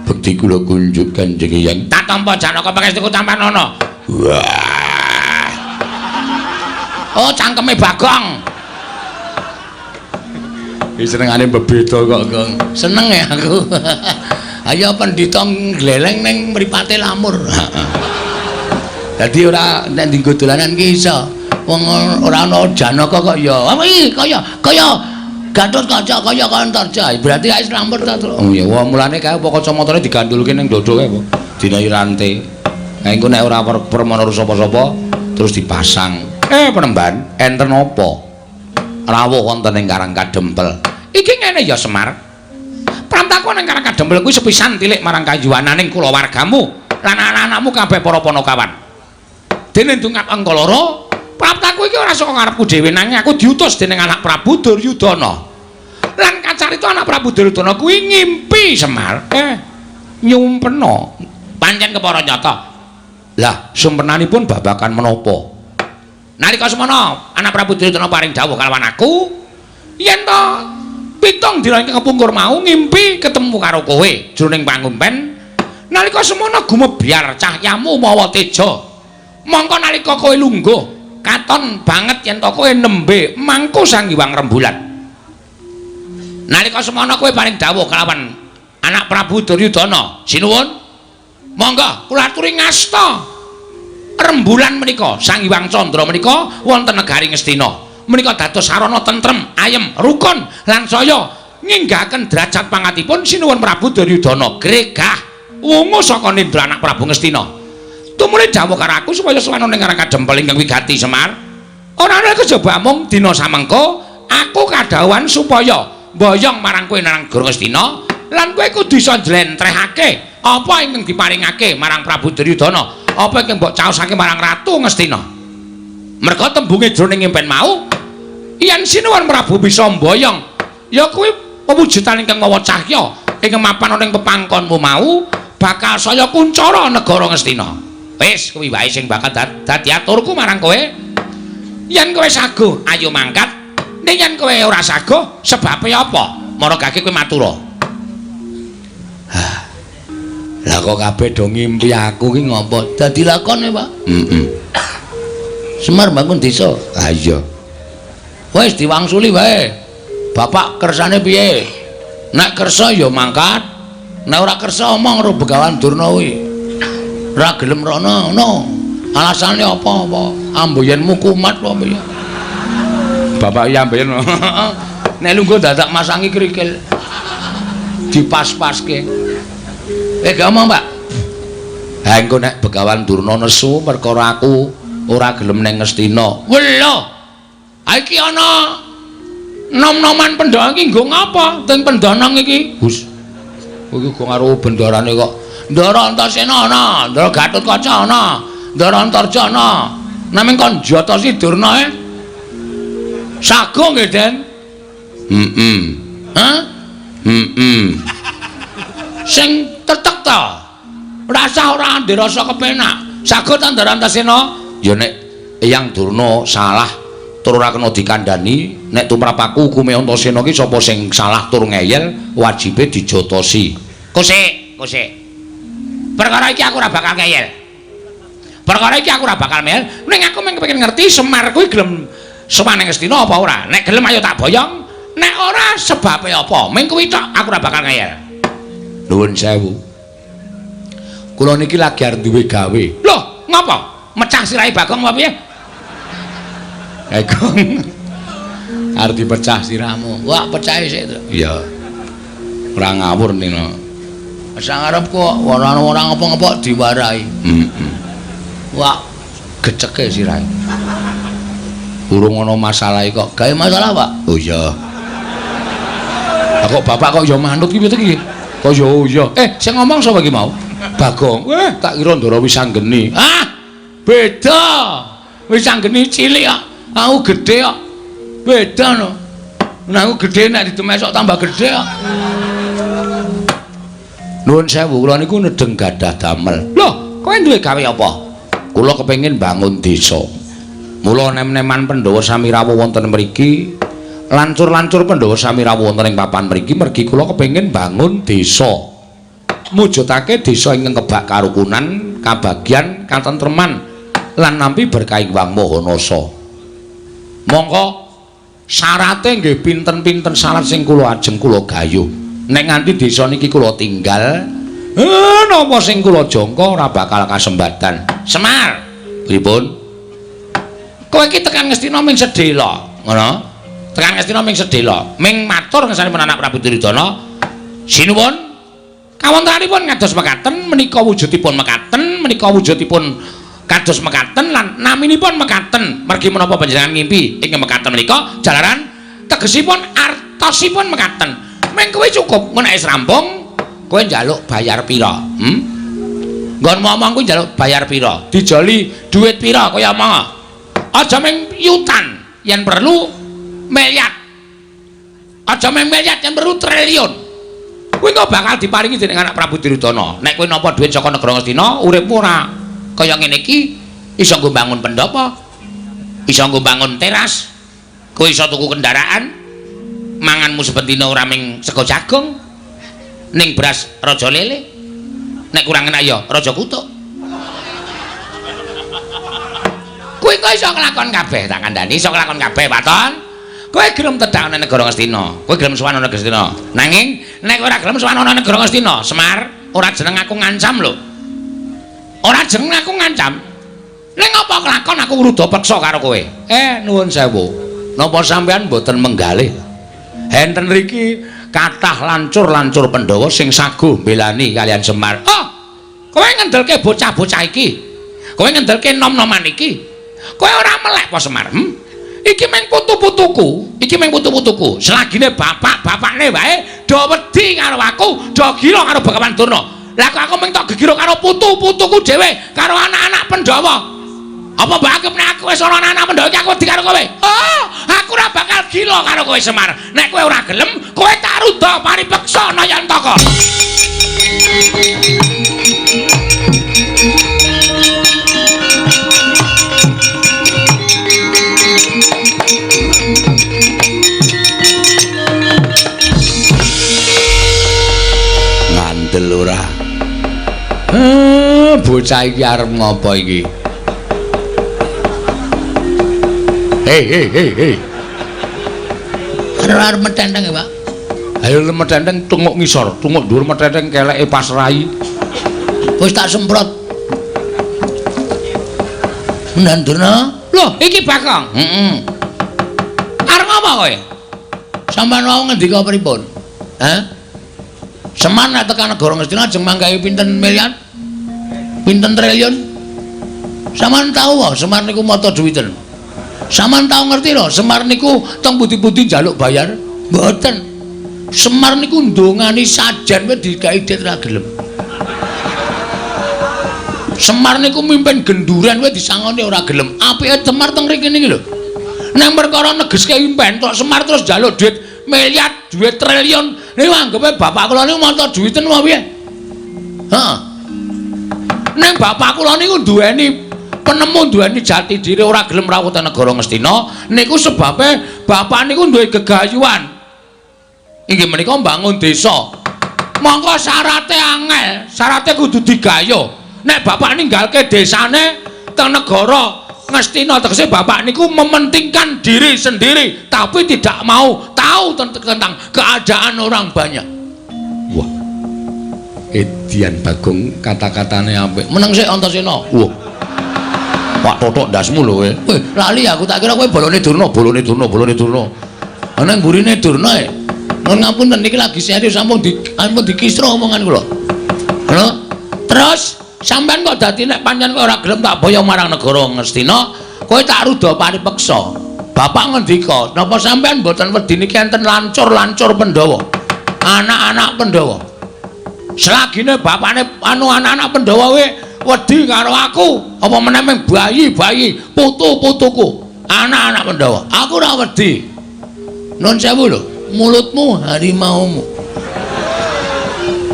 bekti kula kunjuk Kanjeng Eyang. Tak tampa Janaka pangestuku tampanana. Wah. Oh, cangkeme Bagong. Iki senengane bebeda kok, Gong. Seneng ya aku. Ayo pendhita ngleleng ning mripate lamur. Dadi ora nek dienggo dolanan ki iso. Wong ora ana Janaka kok ya. Apa iki kaya kaya Gatotkaca kaya Antarja. Berarti wis lamur ta, Truk. Oh iya, wah mulane kae apa kacamatane digandulke ning dada kae apa? Dinahi rante. Lah engko nek ora permana sapa-sapa terus dipasang. Penemban, enten apa? Rawuh wonten ing Karang Kadempel. Iki ngene ya Semar. Pramtaku ning Karang Kadempel kuwi sepisan tilik marang kayuwananing kulawargamu lan anak-anakmu kabeh para panakawan. Dene ndungap angka loro, praptaku iki ora saka ngarepku dhewe nanging aku diutus dening anak Prabu Duryudana. Lan kaca carita anak Prabu Duryudana kuwi ngimpi Semar. Nyumpena. Pancen kepara nyata. Lah, sumpenanipun babagan menapa? Nalika semana anak Prabu Duryudana paring dawuh kalawan aku, yen to 7 dina ingkang kepungkur mau ngimpi ketemu karo kowe jroning pangumpen. Nalika semana gumebyar cahyamu mawa teja. Mongko nalika kowe lungguh katon banget yen to kowe nembe mangku Sang Hyang Rembulan. Nalika semana kowe paring dawuh kalawan anak Prabu Duryudana, sinuwun. Monggo kula aturi ngasta rembulan menika Sang Hyang Candra menika wonten negari Ngastina. Menika dados sarana tentrem, ayem, rukun lan saya nginggahaken derajat pangatipun sinuwun Prabu Duryudana gregah wungu saka nindra anak Prabu Ngastina. Tumuli dawuh karo aku supaya sowan ning Karang Kadempel ingkang wigati Semar. Ora ana kejaba mung dina samengko aku kadhawuhan supaya mboyong marang kowe nang negara Ngastina lan kowe kudu iso njlentrehake apa ingkang diparingake marang Prabu Duryudana, apa ingkang mbok caosake marang Ratu Ngastina. Merga tembunge jroning impen mau yen sinuwun Prabu bisa mboyong ya kuwi pewujudan ingkang mawa cahya ingkang mapan ana ing pepangkonmu mau bakal saya kuncara negara Ngastina. Wis kuwi wae sing bakal dadi aturku marang kowe. Yen kowe saguh ayo mangkat, ning yen kowe ora saguh sebabe apa? Maragake kowe matura. Hah. Lah kok kabeh do ngimpi aku ki ngopo? Dadi lakone, Pak. Heeh. Semar bangun desa. Ha iya. Wis diwangsuli wae. Bapak kersane piye? Nek kersa ya mangkat. Nek ora kersa omong karo Begawan Durna kuwi. Ora gelem rono ngono. Alasane apa-apa? Amboyenmu kumat apa piye? Bapak iya amboyen. Nek lungguh dadak masangi krikil. Dipas-paske. Gak omong, Pak. Ha engko nek Begawan Durna nesu perkara aku ora gelem ning Ngastina. Welo. Ha iki ana nom-noman Pandhawa iki nggo ngapa? Teng Pendanang iki. Hus. Kowe iki karo bendarane kok. Ndara Antasena ana, Ndara Gatotkaca ana, Ndara Antarja ana. Naming kon jotosi Durna e. Sago nggih, Den. Heeh. Hah? Heeh. Sing tetek ta. Rasah ora ndek rasa kepenak. Sago ta Ndara Antasena? Ya nek Eyang Durna salah tur ora kena dikandhani, nek tumrap aku hukume Antasena ki sapa sing salah tur ngeyel wajibe dijotosi. Kosek, kosek. Perkara iki aku ora bakal ngeyel. Perkara iki aku ora bakal ngeyel, ning aku mung kepengin ngerti Semar kuwi gelem sowan ning Ngastina apa ora. Nek gelem ayo tak boyong, nek ora sebabe apa? Mung kuwi tok aku ora bakal ngeyel. Nuwun sewu. Kula niki lagi arep duwe gawe. Loh, ngapa? Mecah sirahe Bagong apa piye? Bagong. Arep dipecah sirahmu. Wah, pecahe sik to. Iya. Ora ngawur nino. Sang arep kok ora ora ngapa-ngapa diwarahi. Heeh. Wah, geceke sirahe. Urung ana masalah kok. Gawe masalah, Pak? Oh iya. Lah kok bapak kok ya manut ki piye iki? Kok ya oh iya. Sing ngomong sapa iki mau? Bagong. Tak kira Ndara Wisanggeni. Ah, beda. Wisanggeni cilik kok. Aku gedhe kok. Beda no. Nek aku gedhe nek didemesok tambah gedhe kok. Nuwun sewu, kula niku nedeng gadah damel. Loh, kowe duwe gawe apa? Kula kepengin bangun desa. Mula nem-neman Pandhawa sami rawuh wonten mriki, lancur-lancur Pandhawa sami rawuh wonten ing papan mriki mergi kula kepengin bangun desa. Mujudake desa ingkang kebak karukunan, kabagyan, katentreman lan nampi berkah Hyang Maha Nasa. Mongko syarate nggih pinten-pinten syarat sing kula ajeng kula gayuh. Nek nganti desa niki kula tinggal, napa sing kula jangka ora bakal kasembatan. Semar, pripun? Kowe iki tekan Ngastina ming sedhela, ngono? Tekan Ngastina ming sedhela, ming matur ngersanipun anak Prabu Duryudana. Sinuwun, kawontenanipun kados mekaten, menika wujudipun mekaten, menika wujudipun kados mekaten lan naminipun mekaten. Mergi menapa panjenengan ngimpi ing mekaten menika jalaran tegesipun artosipun mekaten. Ming kowe cukup, nek wis rampung kowe njaluk bayar pira? Nggon ngomong kuwi njaluk bayar pira? Dijoli dhuwit pira kowe omong? Aja ming yutan, yen perlu miliar. Aja mung miliar yen perlu triliun. Kuwi kok bakal diparingi dening anak Prabu Duryudana. Nek kowe nampa dhuwit saka negara Ngastina, uripmu ora kaya ngene iki, iso nggo bangun pendhapa, iso nggo bangun teras, kowe iso tuku kendaraan, manganmu saben dina ora mung sego jagung, ning beras raja lele. Nek kurang enak ya raja kutuk. Kowe kok iso nglakon kabeh, tak kandhani iso nglakon kabeh, Waton. Kowe gelem tedhak ana negara Ngastina, kowe gelem sowan ana Ngastina. Nanging nek ora gelem sowan ana negara Ngastina, Semar, ora jeneng aku ngancam lho. Ora jeneng aku ngancam. Ning apa kelakon aku ngruda peksa karo kowe? Nuwun sewu. Napa sampean mboten menggalih? Enten riki kathah lancur-lancur Pandhawa sing saguh mbelani kalian Semar. Oh, kowe ngendelke bocah-bocah iki. Kowe ngendelke nom-noman iki. Kowe ora melek apa Semar? Iki mung putu-putuku, iki mung putu-putuku. Selagine bapak-bapakne wae do wedi karo aku, do gila karo Begawan Durna. Lah kok aku mung tok gegira karo putu-putuku dhewe, karo anak-anak Pandhawa. Apa mbok anggap nek aku wis ana anak-anak Pandhawa iki aku wedi karo kowe? Oh, aku ora bakal gila karo kowe Semar. Nek kowe ora gelem, kowe tak ruda paripeksa Nayantaka. Ngandel ora? Bocah iki arep ngopo iki? Hei hei hei hei. Arep metenteng ya, Pak. Ayo metenteng tunguk ngisor, tunguk dhuwur metenteng keleke pas rai. Wis tak semprot. Ndan Durna. Loh, iki Bagong. Heeh. Arep ngopo kowe? Sampeyan wau ngendika pripun? Hah? Semar nek tekan negara Ngastina ajeng manggahi pinten miliar? Pinten triliun? Sampeyan tau wae Semar niku mata duwiten. Sampeyan tau ngerti lho, Semar niku teng pundi-pundi njaluk bayar? Mboten. Semar niku ndongani sajen wae digawe dit ra gelem. Semar niku mimpin genduren wae disangoni ora gelem. Apike Semar teng mriki niki lho. Nang perkara negeske impen tok Semar terus njaluk duit miliar, duit triliun. Niku anggepe bapak kula niku mata duwiten apa piye? Heeh. Nang bapak kula niku duweni penemu, duweni jati diri, ora gelem rawuh teng negara Ngastina. Niku sebabe bapak niku duwe gegayuhan. Inggih menika mbangun desa. Mongko syarate angel, syarate kudu digayuh. Nek bapak ninggalke desane teng negara Ngastina, tegese bapak niku mementingkan diri sendiri tapi tidak mau tahu tentang keadaan orang banyak. Wah. Edian Bagong kata-katane apik. Meneng sik Antasena. Wah. Pak totok ndasmu lho kowe. Weh, lali aku tak kira kowe bolone Durna, bolone Durna, bolone Durna. Ana mburine Durna e. Nuwun ngapunten niki lagi serius sampun dikisra omongan kula. Lho, terus sampean kok dadi nek pancen kowe ora gelem tak boyong marang negara Ngastina, kowe tak ruda paripeksa. Bapak ngendika, napa sampean mboten wedi niki enten lancur-lancur Pandhawa? Anak-anak Pandhawa. Selagine bapakne anu anak-anak Pandhawa kowe wedi karo aku, apa meneh mung bayi-bayi, putu-putuku, anak-anak Pandhawa. Aku ora wedi. Nun sewu lho, mulutmu harimaumu.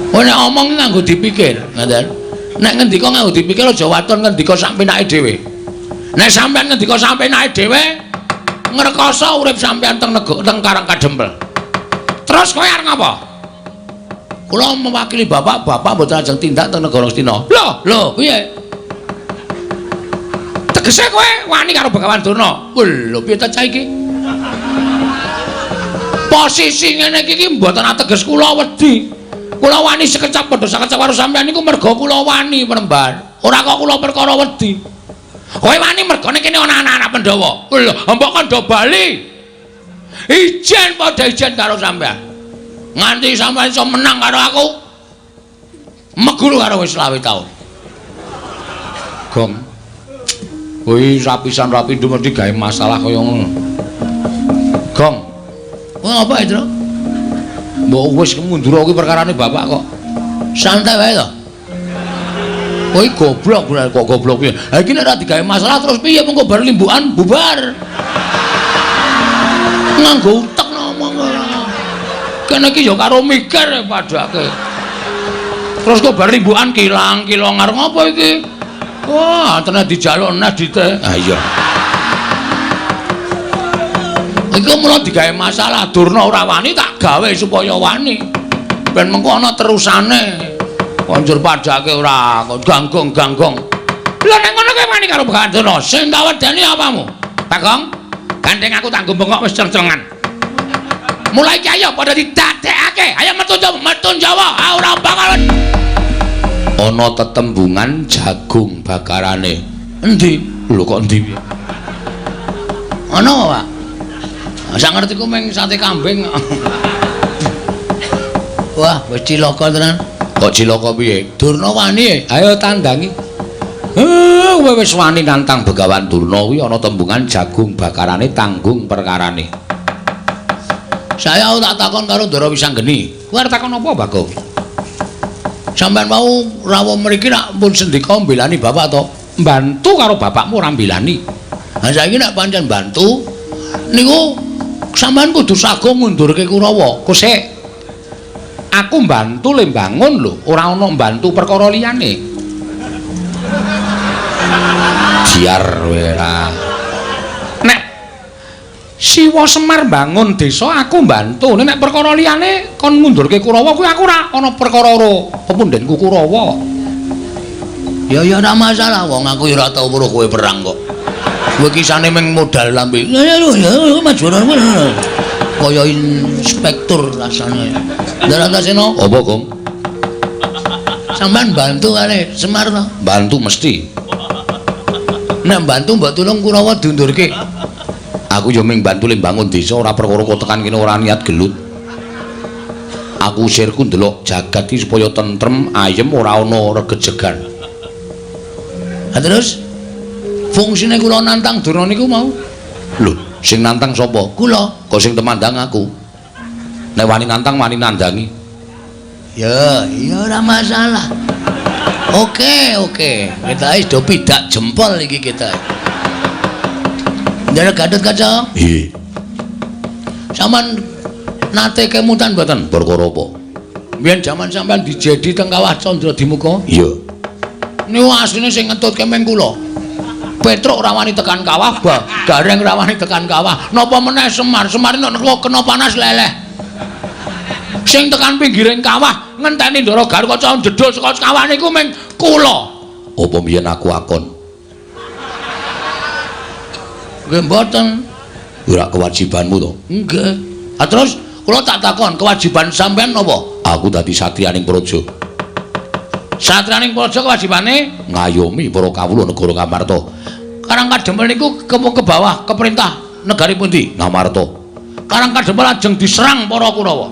Kowe nek omong nganggo dipikir, ngoten. Nek ngendika nganggo dipikir aja waton ngendika sak penake dhewe. Nek sampean ngendika sak penake dhewe, ngrekoso urip sampean teng teng Karang Kadempel. Terus kowe arep ngapa? Kula mewakili bapak, bapak mboten ajeng tindak teng negara Ngastina. Lho, lho, piye? Tegese kowe wani karo Begawan Durna. Lho, piye ta cah iki? Posisi ngene iki mboten ateges kula wedi. Kula wani sekecap padha sakecap karo sampean niku merga kula wani Premban. Ora kok kula perkara wedi. Kowe wani mergane kene ana anak-anak Pandhawa. Lho, mbok kandha bali. Ijen padha ijen karo sampean. Nganti sampean iso menang karo aku. Meguru karo wis 25 taun. Gong. Kuwi rapisan rapi nduk mesti gawe masalah kaya ngono. Gong. Kowe apa, Tru? Mbok wis mundur kuwi perkarane bapak kok. Santai wae to. Kowe goblok kok goblok piye? Ha iki nek ora digawe masalah terus piye mengko bar limbukan bubar. Nganggo utek ngomong ora. Kene iki ya karo mikir padake. Terus kok bar rimbukan kilang-kilong arep ngopo iki? Wah, tenan dijaluk neh dite. Ah iya. Iku mula digawe masalah Durna ora wani tak gawe supaya wani. Ben mengko ana terusane. Konjur padake ora ganggong-ganggong. Lha nek ngono kowe wani karo Begawan Durna, sing tak wedeni apamu? Bagong, gandeng aku tanggo bengok wis ceng-cengan. Mulai iki ayo padha didadekake. Ayo metu metu Jawa, ora bakal. Ana tetembungan jagung bakarane. Endi? Lho kok endi? Ana apa, Pak? Sak ngertiku mung sate kambing. Wah, wis cilaka tenan. Kok cilaka piye? Durna wani. Ayo tandangi. Kowe wis wani nantang Begawan Durna kuwi ana tembungan jagung bakarane tanggung perkarane. Saya tak takon karo Ndara Wisanggeni. Kowe arep takon apa, Bagong? Sampeyan mau rawuh mriki nak pun sendika mbelani bapak to? Mbantu karo bapakmu ora mbelani. Ha saiki nek pancen bantu niku sampeyan kudu sago ngundurke Kurawa. Kosek. Aku mbantu le mbangun lho, ora ana mbantu perkara liyane. Biar ora. Nek Siwa Semar mbangun desa aku mbantu, nek perkara liyane kon ngundurke Kurawa kuwi aku ora ana perkara ro pepundhenku Kurawa. Ya ya ora masalah, wong aku ya ora tau weruh kowe perang kok. Kowe kisane mung modal lambe. Ya ya maju kaya inspektur rasane. Ndara Antasena, apa, Gong? Sampeyan bantu kali Semar to? Bantu mesti. Nek bantu mbok tulung Kurawa diundurke. Aku yo mung bantu le mbangun desa ora perkara kok tekan kene ora niat gelut. Aku usirku ndelok jagat iki supaya tentrem, ayem ora ana regejegan. Ha terus fungsine kula nantang Durna niku mau. Lho, sing nantang sapa? Kula. Kok sing temandang aku. Nek wani nantang wani nandangi. Ya, ya ora masalah. Oke, oke. Kita wis do pidak jempol iki kita. Ndara Gatot Kaca. Nggih. Sampeyan nate kemutan mboten? Perkara apa? Biyen jaman sampeyan dijedi teng Kawah Candra Dimuka. Iya. Niku asline sing ngetutke meng kula. Petruk ora wani tekan kawah, Gareng ora wani tekan kawah. Napa meneh Semar? Semar nek kena panas leleh. Sing tekan pinggiring kawah ngenteni Ndara Garukaca jedul saka kawah niku meng kula. Apa mbiyen aku akon? Nggih mboten. Ora kewajibanmu to? Nggih. Ha terus kula tak takon, kewajiban sampean napa? Aku dadi satriyaning praja. Satriyaning praja kewajibane ngayomi para kawula negara Ngamarta. Karang Kadempel niku ke bawah ke perintah negari pundi? Ngamarta. Karang Kadempel lajeng diserang para Kurawa.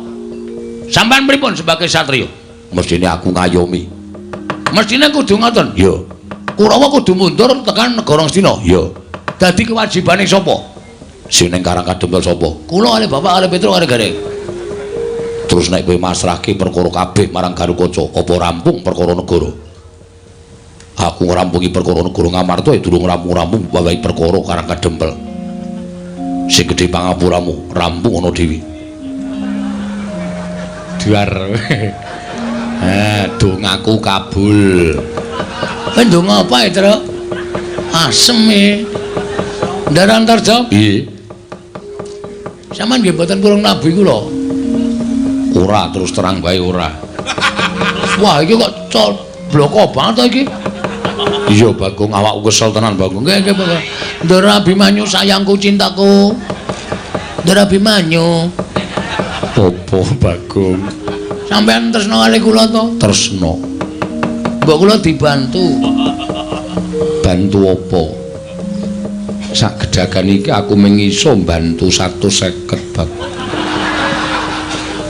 Sampean pripun sebagai satriya? Mestine aku ngayomi. Mestine kudu ngoten. Iya. Kurawa kudu mundur tekan negara Ngastina. Iya. Dadi kewajibane sapa? Sing ning Karang Kadempel sapa? Kula kalih bapak kalih Petruk kalih Gareng. Terus nek kowe masrahke perkara kabeh marang Garukaca, apa rampung perkara negara? Aku ngrampungi perkara negara Ngamarta ya durung rampung-rampung wawahi perkara Karang Kadempel. Sing gedhe pangapuramu, rampung ana dhewe. Duar. Dongaku kabul. Kowe ndonga apa ya, Truk? Asem e. Ndara Antarja? Piye? Sampeyan nggih mboten purung nabi kula. Ora, terus terang bae ora. Wah, iki kok bloko banget to iki. Iya, Bagong, awakku kesel tenan, Bagong. Nggih, nggih, Bagong. Ndara Abimanyu sayangku cintaku. Ndara Abimanyu. Apa, Bagong? Sampeyan tresna kali kula to? Tresna. Mbok kula dibantu. Bantu apa? Sak gedagan iki aku mung iso mbantu 150, Bagong.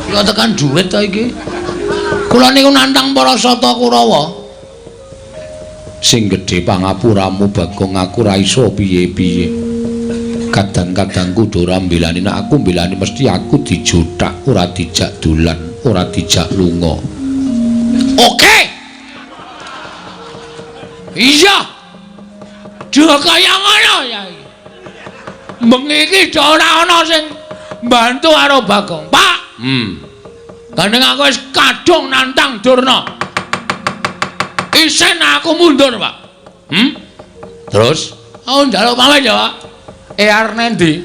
Kula tekan dhuwit to iki. Kula niku nantang para sata Kurawa. Sing gedhe pangapuramu, Bagong, aku ora iso piye-piye. Kadang-kadang kudu ora mbelani, nek aku mbelani mesti aku dijothak, ora dijak dolan, ora dijak lunga. Oke. Iya. Duh kaya ngono ya iki. Bengi iki ora ana sing mbantu karo Bagong. Pak. Gandeng aku wis kadung nantang Durna. Isen aku mundur, Pak. Terus aku njaluk pamit ya, Pak. Arep nendi?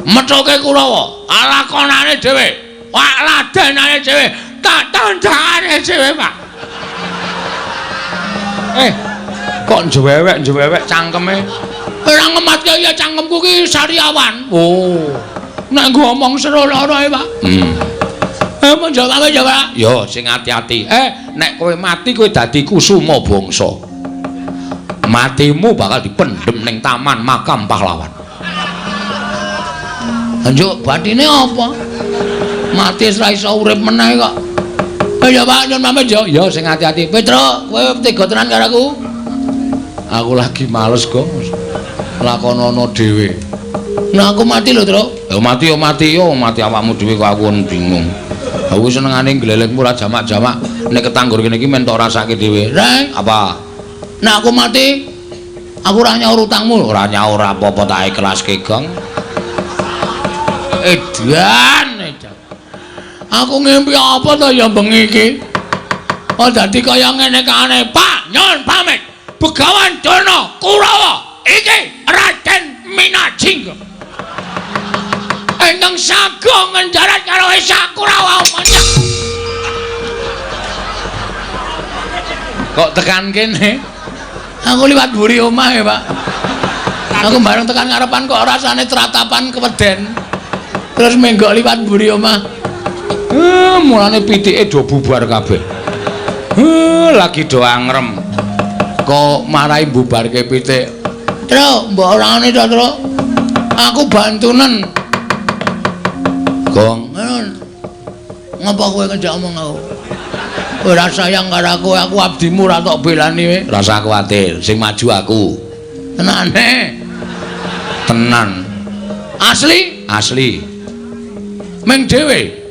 Methuke Kurawa, lakonane dhewe. Wak ladenane dhewe, tak tandangane dhewe, Pak. Kok njewewek-njewewek cangkeme? Ora ngematke ya cangkemku ki sariawan. Oh. Nek nggo omong seru lara e, Pak. Mun jawab ya, Pak. Yo sing ati-ati. Nek kowe mati kowe dadi kusuma bangsa. Matimu bakal dipendhem ning taman makam pahlawan. Njuk batine apa? Mati wis ra iso urip meneh kok. Ya Pak, nyun pamit yo. Yo sing ati-ati. Petro, kowe tega tenan karo aku? Aku lagi males kok. Lakonono dhewe. Nah aku mati lho, Tru. Ya mati yo mati yo, mati awakmu dhewe kok aku bingung. Aku senengane glelengmu ora jamak-jamak. Nek ketanggur kene iki men tok rasake dhewe. Reng, apa? Nek aku mati, aku ora nyaur utangmu. Ora nyaur apa-apa tak ikhlaske, Gong. Edan, edan. Aku ngimpi apa to ya bengi iki? Oh dadi kaya ngene kae. Pak, nyun pamit. Begawan Durna Kurawa iki Raden Minajingga. Engkang sago ngenjarat karo Esa Kurawa menyang. Kok tekan kene? Aku liwat mburi omah ya, Pak. Aku bareng tekan ngarepan kok rasane tratapan keweden. Terus menggok liwat mburi omah. Mulane pitike do bubar kabeh. Lagi do angrem. Kok marai bubarke pitik. Tru, mbok orangane to, Tru. Aku bantunen. Gong, ngapa kowe ngejak omong aku? Ora sayang karo aku, aku abdimu ora tok belani kowe. Rasa kuwatir, sing maju aku. Tenane. Tenan. Asli? Asli. Ming dhewe.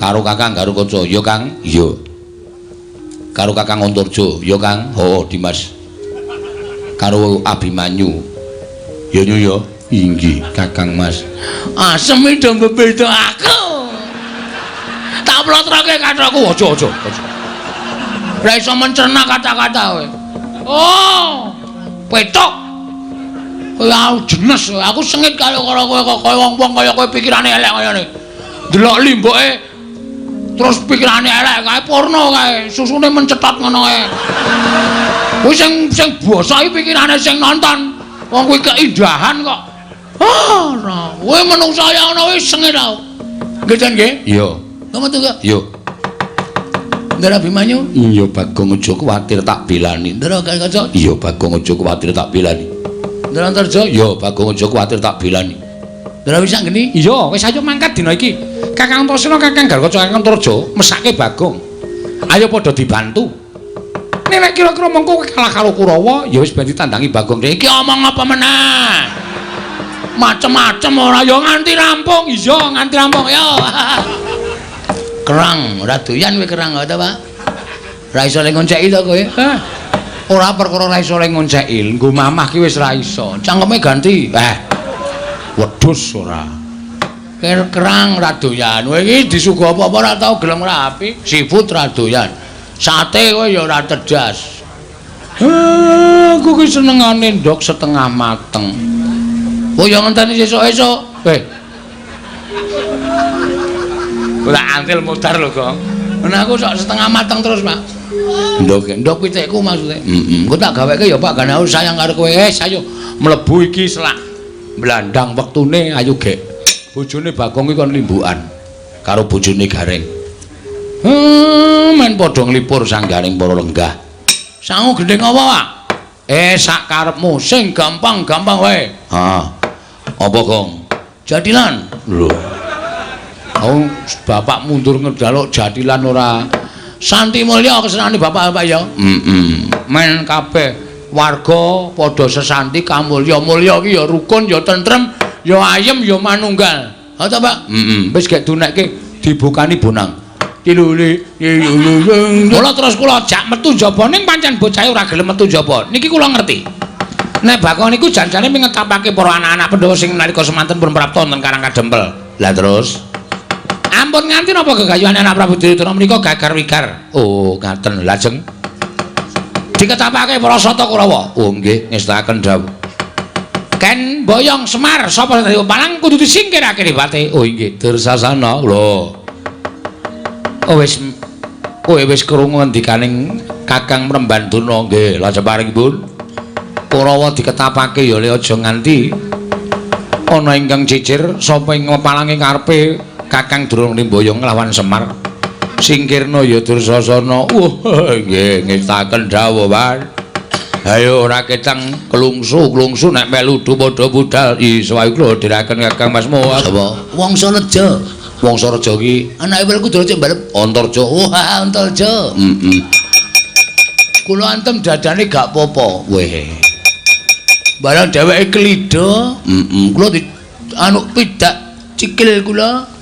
Karo Kakang Garukaca, ya Kang? Iya. Karo Kakang Antarja, ya Kang? Heeh, Dimas. Karo Abimanyu. Ya nyu ya. Inggih, Kakang Mas. Asem iki do mbebeda aku. Tak plotroke kathokku, aja aja aja. Ora iso mencerna kata-kata kowe. Oh, petok. Kowe aku jenes, aku sengit karo kowe kok kaya wong-wong kaya kowe pikirane elek kaya ngene. Delok limbuke terus pikirane elek kae porno kae, susune mencetot ngono kae. Kuwi sing sing basa iki pikirane sing nonton. Wong kuwi keindahan kok. Ah, ora. Kowe menungsa ya ngono wis sengit aku. Nggih, Jan nggih? Iya. Kamu tuh kok? Iya. Ndara Abimanyu? Iya, Bagong aja kuwatir tak belani. Ndara Garukaca? Iya, Bagong aja kuwatir tak belani. Ndara Antarja? Iya, Bagong aja kuwatir tak belani. Ndara Wisanggeni? Iya, wis ayo mangkat dina iki. Kakang Antasena, Kakang Garukaca, Kakang Antarja mesake Bagong. Ayo padha dibantu. Nek kira-kira mengko kowe kalah karo Kurawa, ya wis ben ditandangi Bagong. Iki omong apa meneh? Macem-macem ora ya nganti rampung. Iya, nganti rampung ya. Kerang, ora doyan kowe kerang ta, Pak? Ora iso le ngonceki to kowe? Hah. Ora perkara ora iso le ngonceki, nggo mamah ki wis ora iso. Cangkeme ganti. Wedhus ora. Kerang ora doyan. Kowe iki disuguh apa-apa ora tau gelem rapi. Seafood ora doyan. Sate kowe ya ora cerdas. Aku ki senengane ndok setengah mateng. Oh ya ngenteni sesuk-esuk. Ora antil mudar lho, Gong. Nah aku sok setengah mateng terus, Pak. Ndok ndok pitikku maksudnya. Heeh. Engko tak gaweke ya, Pak, gane aku sayang karo kowe. Ayo mlebu iki selak. Blandang wektune ayo gek. Bojone Bagong iki kon limbukan karo bojone Gareng. Men padha nglipur sanggaring para lenggah. Sangu gendhing apa, Pak? Sak karepmu sing gampang-gampang wae. Ha. Apa, Gong? Jadilan. Lho. Aku bapak mundur ngejaluk jadilan ora. Santi mulya kesenane bapak-bapak ya. Heeh. Men kabeh warga padha sesanti kamulya. Mulya ki ya rukun, ya tentrem, ya ayem, ya manunggal. Ha ta, Pak? Heeh. Wis gek dunekke dibukani bonang. Kula terus kula jak metu jaba ning pancen bocahe ora gelem metu jaba. Niki kula ngerti. Nek Bagong niku janjane mengetapake para anak-anak Pandhawa sing nalika semanten pun prapta wonten Karang Kadempel. Lah terus Sampun nganti napa gegayuhan anak Prabu Duryudana menika gagar wigar. Oh, ngaten. Lajeng diketapake para sata Kurawa. Oh, nggih, ngestakaken dawuh. Ken boyong Semar sapa sing dadi palang kudu disingkirake ribate. Oh, nggih, Dursasana. Lho. Oh, wis kowe wis krungu ngendikaning Kakang Mrembandana. Nggih, lajeng paringipun Kurawa diketapake ya le aja nganti ana ingkang cicir sapa ing pepalange karepe Kakang Durung Limboyong nglawan Semar. Singkirna ya Dursasana. Wah, nggih ngestaken dawuh, Pak. Ayo ora ketang klungsu-klungsu nek melu padha budal. Iswayu kula diraken Kakang Masmu. Sapa? Wangsa Reja. Wangsa Reja ki anake Werkudara cek mbalep Antarja. Wah, Antarja. Heeh. Kula antem dadane gak apa-apa. Weh. Barang dheweke klida, heeh. Kula di anu pidak cikil kula.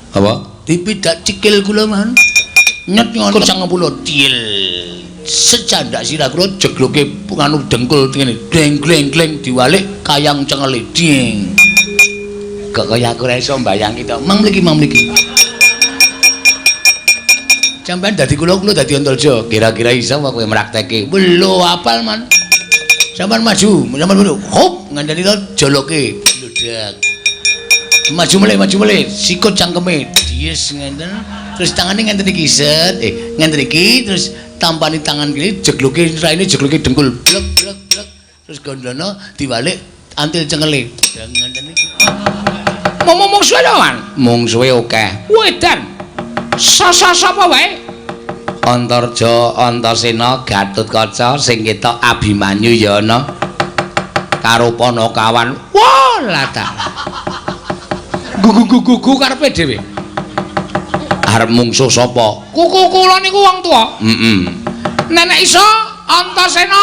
Apa? Dipidak cikil kula, Man. Nyet ngono 90 til. Secandak sirah kula jegloke nganu dengkul ngene. Gleng gleng gleng diwalik kayang cengele. Ding. Kok kaya aku ora iso mbayangi to. Mang mriki, mang mriki. Sampeyan dadi kula, kula dadi Antarja. Kira-kira iso apa kowe mrakteke? Lho, apal, Man. Sampeyan maju, sampeyan maju. Hop, ngandani to joloke. Bludak. Maju melih, maju melih. Sikut cangkeme. Dies ngenten. Terus tangane ngenten iki set. Ngenten iki terus tampani tangan kiri jegloke raine jegloke dengkul. Blek blek blek. Terus gondono diwalik antil cengele. Ngenten iki. Mungsuhe lho, Man. Mungsuhe akeh. Wedan. Sasa-sapa wae? Antarja, Antasena, Gatotkaca sing ketok Abimanyu ya ana. Karo Panakawan. Wah, lah ta. Gugu-gugu karepe dhewe. Arep mungsuh sapa? Kuku kula niku wong tuwa. Heeh. Nenek iso Antasena,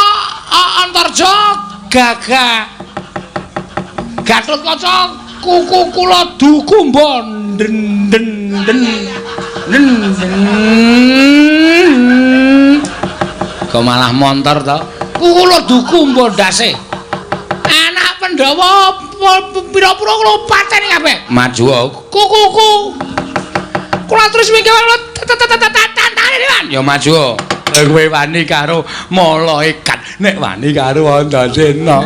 Antarja, Gagah. Gatotkaca, kuku kula dukumba den den den den den. Kok malah montor to? Kuku kula dukumba ndase. Anak Pandhawa pira-pira kula pateni kabeh. Maju kukuku. Kula terus mikir kula tantane, Man. Ya maju. Kowe wani karo malaikat, nek wani karo Antasena.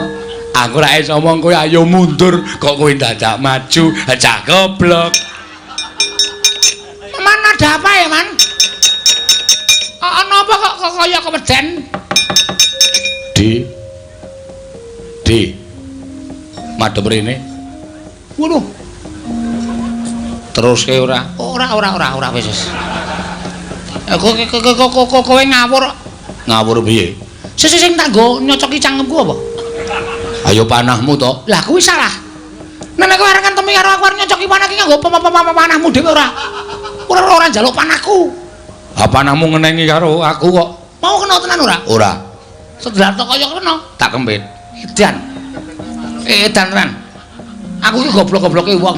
Aku ora iso omong kowe ayo mundur, kok kowe dadak maju. Cah goblok. Man, ada apa ya, Man? Ana apa kok kaya keweden? D. D. Madhep rene. Waduh. Teruske ora? Ora, ora, ora, ora wis. Kowe ngawur. Ngawur piye? Sing sing tak nggo nyocoki cangkemku apa? Ayo panahmu to. Lah kuwi salah. Nek kowe arep ngentemi karo aku arep nyocoki panah ki nganggo panahmu dhewe ora. Ora ora njaluk panahku. Ha panahmu ngenengi karo aku kok. Mau kena tenan ora? Ora. Sedelar to kaya kena. Tak kempit. Edan. Edan tenan. Aku ki goblok-gobloke wong.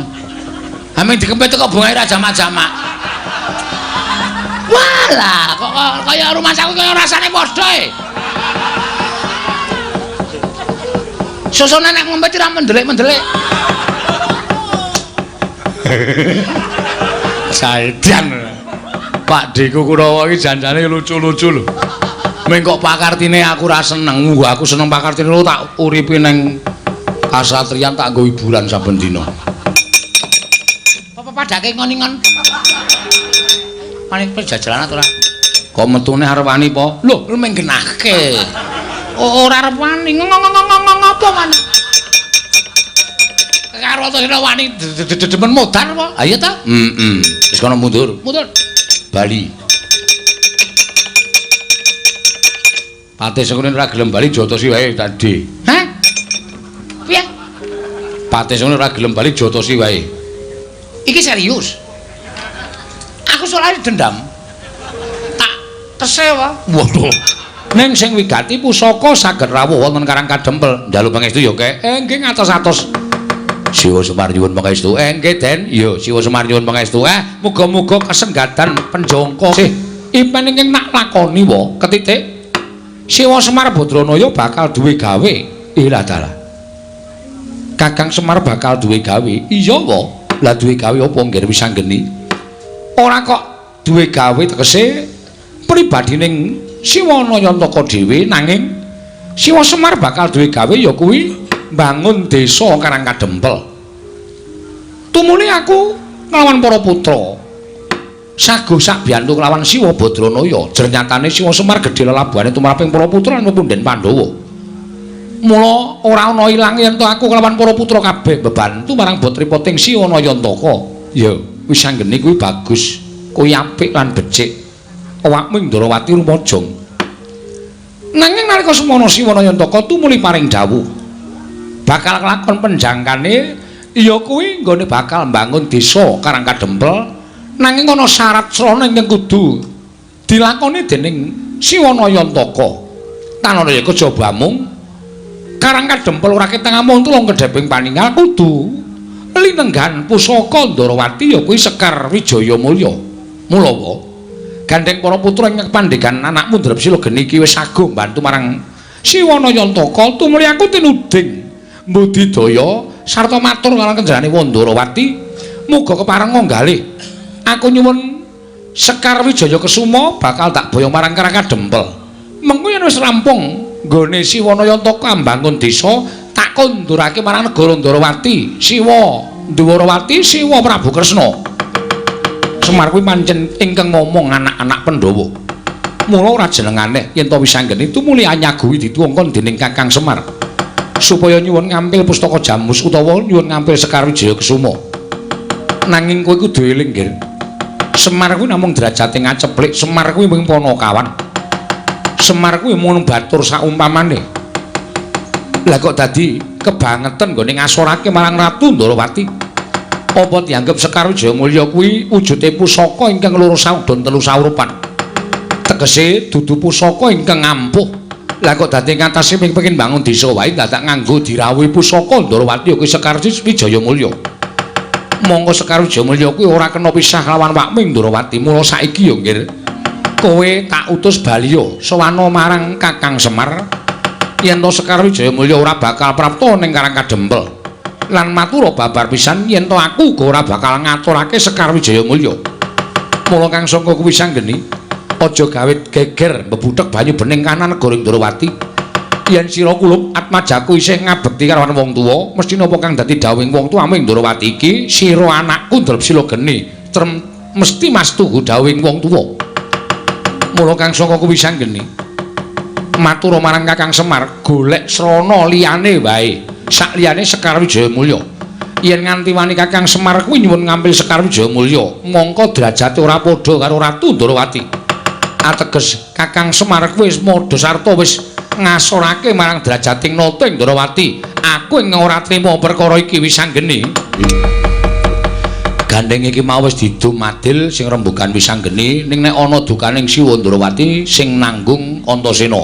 Haming dikempit kok bungae ra jamak-jamak. Walah, kok kaya rumah saku kaya rasane padha e. Susune nek ngempit ora mendelik-mendelik. Saidan. Pak Deku Kurawa iki janjane lucu-lucu lho. Ming kok pakartine aku ora seneng. Aku seneng pakartine lho tak uripi ning kasatriyan tak nggo hiburan saben dina. Apa padake ngon-ngon? Paling jajalan ora? Kok metune arep wani po? Lho, lu mung genahke. Ora arep wani. Ngopo wani? Karo to wani demen modar apa? Ha iya ta? Heeh. Wis kono mundur. Mundur. Bali. Patih Sengkuni ora gelem bali jotosi wae tadi. Hah? Piye? Patih Sengkuni ora gelem bali jotosi wae. Iki serius. Aku soalnya dendam. Tak tese wae. Waduh. Ning sing wigati pusaka saged rawuh wonten Karang Kadempel. Njaluk pangestu ya, Kek. Nggih ngatos-atos. Siwa Semar nyuwun pangestu. Nggih, Den. Iya, Siwa Semar nyuwun pangestu. Muga-muga kasenggatan penjangka. Sih, impen ingkang nak lakoni wa ketitik. Siwa Semar Badranaya bakal duwe gawe. Ilah dalah. Kakang Semar bakal duwe gawe. Iya wa. Lah duwe gawe apa nggih wis anggeni? Ora kok duwe gawe tegese pribadining Siwa Nayantaka dhewe, nanging Siwa Semar bakal duwe gawe ya kuwi mbangun desa Karang Kadempel. Tumuli aku nglawan para putra. Sago sak biyantu kelawan Siwa Badranaya. Jernyatane Siwa Semar gedhe lelabuhane tumraping para putra lan pepundhen Pandhawa. Mula ora ana ilange yen to aku kelawan para putra kabeh bebantu marang botripoting Siwa Nayantaka. Ya, wis anggene kuwi bagus, kuwi apik lan becik. Awakmu Ndrawati rumajang. Nanging nalika semono Siwa Nayantaka tumuli paring dawuh bakal kelakon penjangkane ya kuwi nggone bakal mbangun desa Karang Kadempel. Nanging ana syarat srana ingkang kudu dilakoni dening Siwa Nayantaka. Tanana ya kejaba mung Karang Kadempel ora ketang amung tulung kedheping paningal kudu linenggan pusaka Ndrawati ya kuwi Sekar Wijaya Mulya. Mulawa gandheng para putra ing pandhegan anakmu Drepsila geni iki wis saguh mbantu marang Siwa Nayantaka, tumuli aku tinuding mbudidaya sarta matur marang kenjarane Wandrawati muga kepareng nggalih. Aku nyuwun Sekar Wijaya Kesuma bakal tak boyong marang Karang Kadempel. Mengko yen wis rampung nggone Siwa Nayantaka mbangun desa, tak kondurake marang negara Ndrawati, Siwa Ndwarawati, Siwa Prabu Kresna. Semar kuwi pancen ingkang ngomong anak-anak Pandhawa. Mula ora jenengane yen to wis anggene tumuli anyaguhi dituwungkon dening Kakang Semar supaya nyuwun ngampil pustaka Jamus utawa nyuwun ngampil Sekar Wijaya Kesuma. Nanging kowe kudu eling, Nggir. Semar kuwi namung derajate ngaceplik, Semar kuwi mung panakawan. Semar kuwi mung batur saumpamane. Lah kok dadi kebangetan nggone ngasorake marang Ratu Ndrawati. Apa dianggep Sekar Wijaya Mulya kuwi wujude pusaka ingkang loro saudon telu saurupan? Tegese dudu pusaka ingkang ampuh. Lah kok dadi ngatasi ping pengin bangun desa wae dadak nganggo dirawuhi pusaka Ndrawati kuwi Sekar Wijaya Mulya. Mongko Sekar Wijaya Mulya kuwi ora kena pisah lawan Wakming Ndrawati. Mula saiki ya, Nggir, kowe tak utus baliya sowana marang Kakang Semar yen to Sekar Wijaya Mulya ora bakal prapta ning Karang Kadempel. Lan matura babar pisan yen to aku uga ora bakal ngaturake Sekar Wijaya Mulya. Mula kang sangka kuwi sanggeni aja gawe geger mbebuthek banyu bening kanan negara Ndrawati. Yen sira kulup atmajaku isih ngabekti karo wong tuwa, mesti napa kang dadi dawuhing wong tuwa aming Ndrawati iki sira anakku Drepsila geni mesti mastuhu dawuhing wong tuwa. Mula kang saka kuwi sanggeni matura marang Kakang Semar golek srana liyane wae, sak liyane Sekar Wijaya Mulya. Yen nganti wani Kakang Semar kuwi nyuwun ngampil Sekar Wijaya Mulya, mongko derajate ora padha karo Ratu Ndrawati. Ateges Kakang Semar kuwi wis madha sarta wis ngasorake marang derajating nata ing Ndrawati. Aku ing ora trima perkara iki wis anggene. Gandheng iki mau wis didum adil sing rembugan wis anggene, ning nek ana dukaning Siwa Ndrawati sing nanggung Antasena.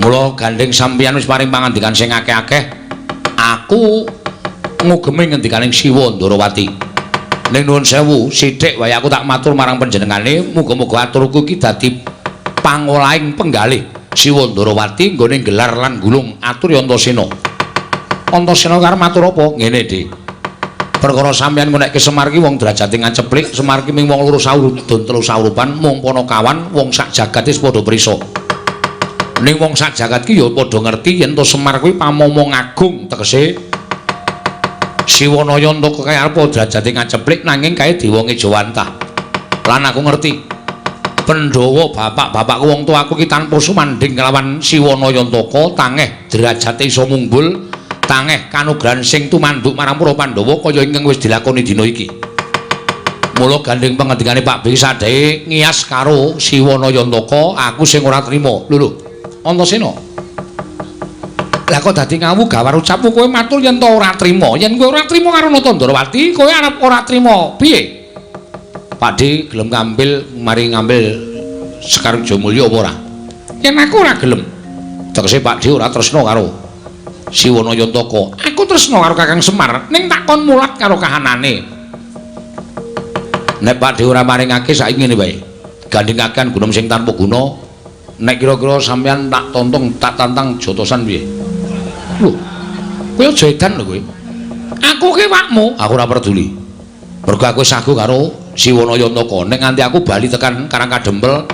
Mula gandheng sampeyan wis paring pangandikan sing akeh-akeh, aku ngugemi ngendikaning Siwa Ndrawati. Ning nuwun sewu, sithik wae aku tak matur marang panjenengane, muga-muga aturku iki dadi pangolahing penggalih Siwa Ndrawati nggone gelar lan gulung atur Antasena. Antasena karep matur apa? Ngene, Dik. Perkara sampeyan ngonekke Semar ki wong derajate ngaceplik, Semar ki ming wong loro saurudun telu saurupan, mung panakawan, wong sak jagat wis padha prisa. Ning wong sak jagat ki ya padha ngerti yen to Semar kuwi pamomong agung, tegese Siwa Nayantaka kae arep derajate ngaceplik nanging kae dewa ngejawantah. Lan aku ngerti Pandhawa bapak-bapakku wong tuaku ki tanpa sumandhing kelawan Siwa Nayantaka tangeh derajate iso munggul, tangeh kanugrahan sing tumanduk marang para Pandhawa kaya ingkang wis dilakoni dina iki. Mula gandheng pangendikane Pak B sadhae ngiyas karo Siwa Nayantaka, aku sing ora trima. Lho lho, Antasena. Lah kok dadi ngawu gawar ucapmu kowe matur yen to ora trima. Yen kowe ora trima karo Nata Ndrawati, kowe arep ora trima piye? Pak D gelem ngambil mari ngambil Sekar Wijaya Mulya apa ora? Yen aku ora gelem. Tegese Pak D ora tresna karo Siwa Nayantaka. Aku tresna karo Kakang Semar, ning tak kon mulat karo kahanane. Nek Pak D ora maringake saiki ngene wae. Gandhengaken gunung sing tanpa guna. Nek kira-kira sampeyan tak tontong, tak tantang jotosan piye? Lho, kowe aja edan lho kowe. Aku ki wakmu, aku ora peduli. Mergo aku sagu karo Siwana Yantaka. Nek nganti aku bali tekan Karang Kadempel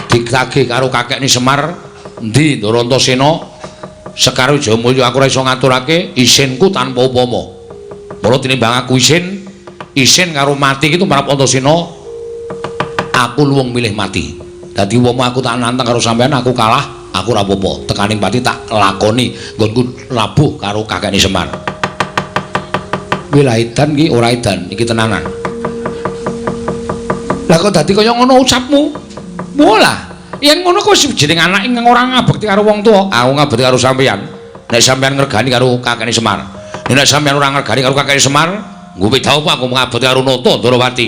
ditagih karo kakekne Semar, endi Ndara Antasena Sekar Wijayamulya aku ora iso ngaturake isinku tanpa upama. Mula tinimbang aku isin, isin karo mati iki tumrap Antasena, aku luwung milih mati. Dadi upama aku tak nantang karo sampean aku kalah, aku ora apa-apa. Tekaning pati tak lakoni nggonku labuh karo kakekne Semar. Kuwi lah edan iki ora edan, iki tenanan. Lah kok dadi kaya ngono ucapmu? Walah, yen ngono kok jeneng anak ingkang ora ngabekti karo wong tuwa, aku ngabekti karo sampeyan. Nek sampeyan ngregani karo kakekne Semar. Nek sampeyan ora ngregani karo kakekne Semar, nggo beda apa aku ngabekti karo Nata Ndorowati.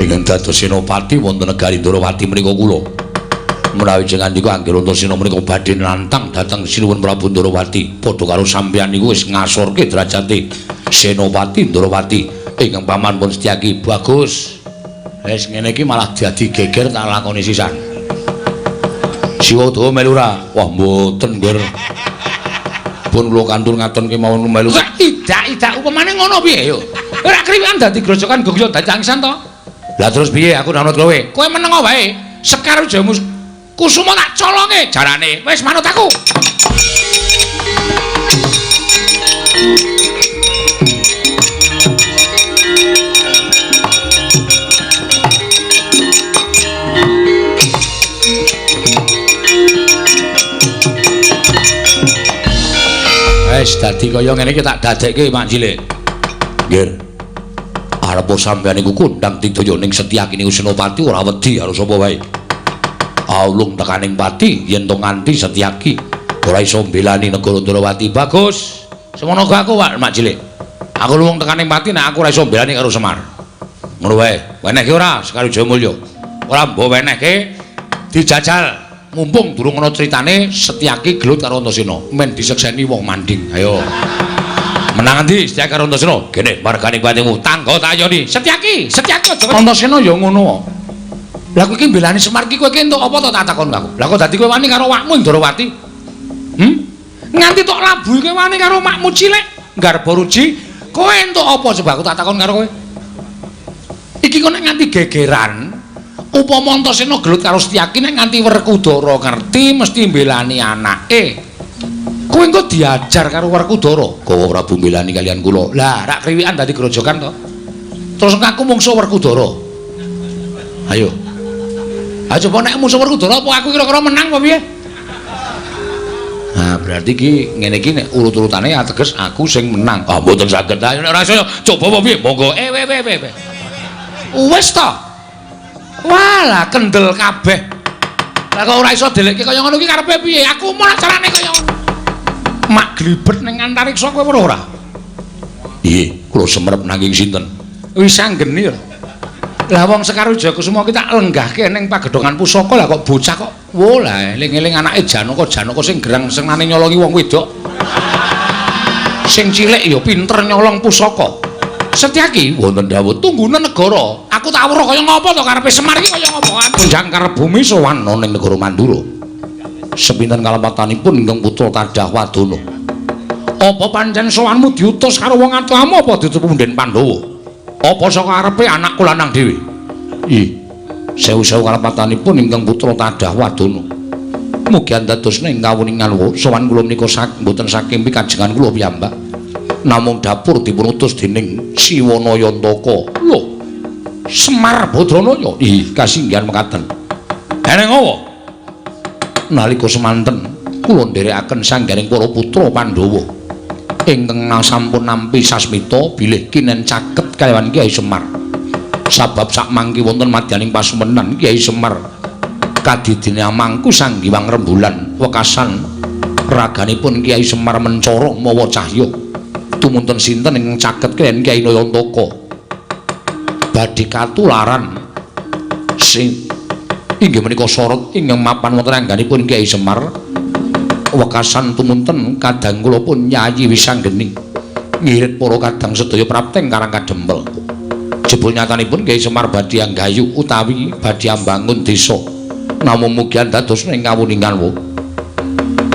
Ingkang dados senopati wonten negari Ndorowati menika kula. Menawi jenengan niku anggere Antasena menika badhe nantang dhateng Sinuwun Prabu Ndorowati, padha karo sampeyan niku wis ngasorke derajate Senopati Ndorowati ingkang paman pun Setyaki. Bagus. Wis ngene iki malah dadi geger tak lakoni sisan. Siwa dawa melu ora? Wah mboten, Ngger. Pun kula kantur ngaten kemawon melu. Idak-idak upamane ngono piye yo? Ora kriwikan dadi grojokan gogyo dadi tangisan to? Lah terus piye aku nanut kowe? Kowe menengo wae. Sekar Wijaya Kusuma tak colonge jarane. Wis manut aku. Wis dadi kaya ngene iki tak dadekke Mak Cilik. Nggih. Arep sampeyan niku kondang tidaya ning Setyaki niku Senopati ora wedi karo sapa wae. Aulung tekaning pati yen to nganti Setyaki ora iso mbelani negara Ndorowati. Bagus. Semono aku Pak Mak Cilik. Aku luwung tekaning pati nek aku ora iso mbelani karo Semar. Ngono wae. Wenehke ora Sekar Wijayamulya? Ora mbok wenehke dijajal. Mumpung durung ana critane Setyaki gelut karo Antasena, men disekseni wong manding. Ayo. Menang endi Setyaki karo Antasena? Gene margane patimu tangga tayoni. Setyaki, Setyaki aja. Antasena ya ngono. Lah kowe iki mbelani Semar iki kowe iki entuk apa to tak takon aku? Lah kok dadi kowe wani karo wakmu Ndorowati? Nganti tok labuhi kowe wani karo makmu cilik Garba Ruji, kowe entuk apa coba aku tak takon karo kowe? Iki kok nek nganti gegeran, upama Antasena gelut karo Setyaki nek nganti Werkudara ngerti mesti mbelani anake. Kowe engko diajar karo Werkudara. Gawa Prabu mbelani kalian kula. Lah rak kriwikan dadi grojokan to. Terus ngaku mungsuh Werkudara. Ayo. Ha coba nek mungsuh Werkudara apa aku kira-kira menang apa piye? Nah, berarti iki ngene iki nek urut-urutane ateges aku sing menang. Ah mboten saged. Nek ora iso coba apa piye? Monggo. We. Wis to. Walah kendel kabeh. Lah kok ora iso delekke kaya ngono iki karepe piye? Aku mau carane kaya ngono. Mak glibet ning antariksa kowe weruh ora? Iya, kula semerep nanging sinten? Wis anggeni lho. Lah wong Sekar Wijaya Kusuma ki tak lenggahke ning pagedhongan pusaka lah kok bocah kok wo lah eling-eling anake Janaka, Janaka sing gerang senengane nyolongi wong wedok. Sing cilik ya pinter nyolong pusaka. Setyaki wonten dawuh tunggune negara. Aku tak weruh kaya ngopo to karepe Semar iki kaya ngopo? Jangkar bumi sowan ning negara Mandura. Sepinten kalepatanipun ingkang putra Tadah Wadana. Apa pancen sowanmu diutus karo wong atuamu apa diutus punden Pandhawa? Apa saka arepe anakku lanang dhewe? Ih, sewu-sewu kalepatanipun ingkang putra Tadah Wadana. Mugi andadosna ing kawuningan sowan kula menika mboten saking pikajengan kula piyambak. Namung dapur dipun utus dening Siwana Yantaka. Lho, Semar Badranaya. Ih, kasinggihan mekaten. Eneng apa? Nalika semanten kula nderekaken sanggaring para putra Pandhawa ingkang sampun nampi sasmita bilih kinen caket kalawan Kyai Semar. Sabab sakmangke wonten madyaning pasumenan Kyai Semar kadidine amangku Sang Hyang Rembulan wekasan raganipun Kyai Semar mencara mawa cahya. Tumunten sinten ingkang caket kaliyan Kyai Nayantaka badhe katularan sing inggih menika sorot ingkang mapan wonten angganipun Kyai Semar wekasan tumunten kadang kula pun Yayi Wisanggeni. Ngirit para kadang sedaya prapteng Karang Kadempel. Jebul nyatanipun Kyai Semar badhe anggayu utawi badhe ambangun desa. Namung mugi dados ing kawuningan wo.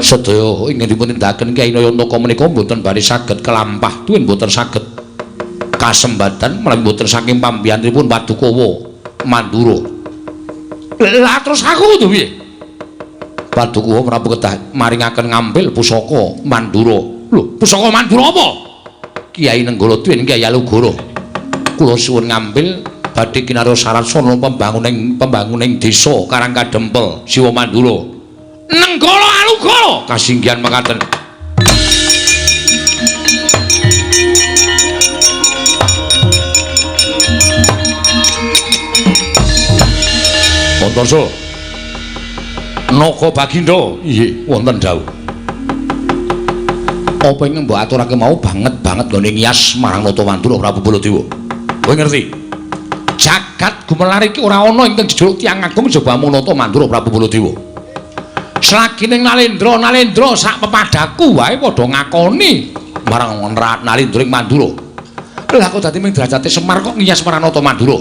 Sedaya ingkang dipun tindakaken Kyai Nayantaka menika mboten bari saged kelampah tuwin mboten saged kasembatan menawi mboten saking pambiyantunipun Paduka Mandura. Lah terus aku kudu piye? Paduka Prabu kedah maringaken ngambil pusaka Mandura. Lho, pusaka Mandura apa? Kyai Nenggala tuwin Kyai Alugoro. Kula suwun ngambil badhe kinarya syarat sarana pembanguning desa Karang Kadempel Siwa Mandura. Nenggala Alugoro kasinggihan mekaten. Antarja Naga Bagindo, nggih wonten dawuh. Apa ingkang mbok aturake mau banget banget nggone ngiyas marang Nata Mandura Prabu Baladewa. Kowe ngerti? Jagat gumelar iki ora ana ingkang jejuluk tiyang agung jaba mung Nata Mandura Prabu Baladewa. Selagi ning Nalendra, Nalendra sak pepadaku wae padha ngakoni marang Nalendra ing Mandura. Lah kok dadi ming derajate Semar kok ngiyas marang Nata Mandura?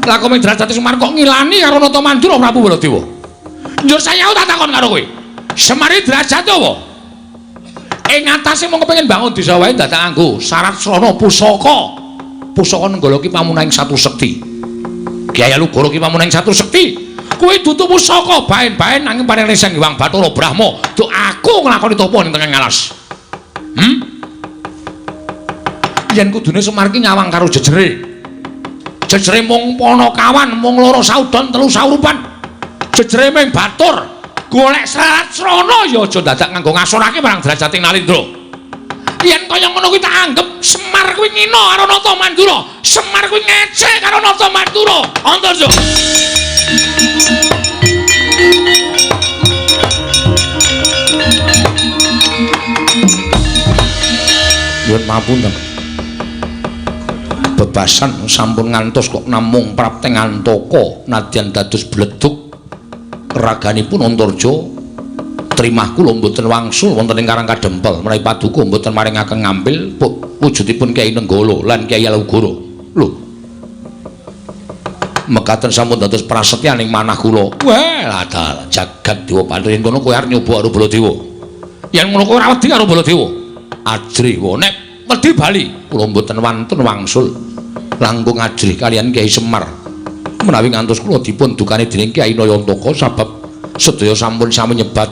Lah kok ming derajate Semar kok ngilani karo Nata Mandura Prabu Baladewa? Njur saya tak takon karo kowe. Semar iki derajate apa? Ing atase mung kepengin bangun desa wae dadak nganggo syarat srana pusaka. Pusaka Nenggala ki pamunahing satu sekti. Kyai Alugoro ki pamunahing satu sekti. Kuwi dudu pusaka baen-baen nanging paring Sang Hyang Bathara Brahma. Duk aku nglakoni tapa ning tengah alas. Yen kudune Semar ki nyawang karo jejere. Jejere mung Panakawan, mung loro saudon, telu saurupan. Jejere mung batur. Golek syarat srana ya aja dadak nganggo ngasorake marang derajate Nalendra. Yen kaya ngono kuwi tak anggep Semar kuwi ngina karo Nata Mandura. Semar kuwi ngece karo Nata Mandura. Antarja. Nyuwun pamunten. Bebasan sampun ngantos kok namung prapteng antaka nadyan dados bledug raganipun Antarja trimah kula mboten wangsul wonten ing Karang Kadempel menawi paduka mboten maringaken ngambil wujudipun Kyai Nenggala lan Kyai Alugoro. Lho, mekaten sampun dados prasetyaning manah kula. Wah, lah jagat dewa Bathara yen kono kowe arep nyoba karo Baladewa. Yen ngono kowe ora wedi karo Baladewa. Ajrih wae nek wedi bali kula mboten wantun wangsul langkung ajrih kaliyan Kyai Semar. Menawi ngantos kula dipun dukani dening Kyai Nayantaka sabab sedaya sampun sami nyebat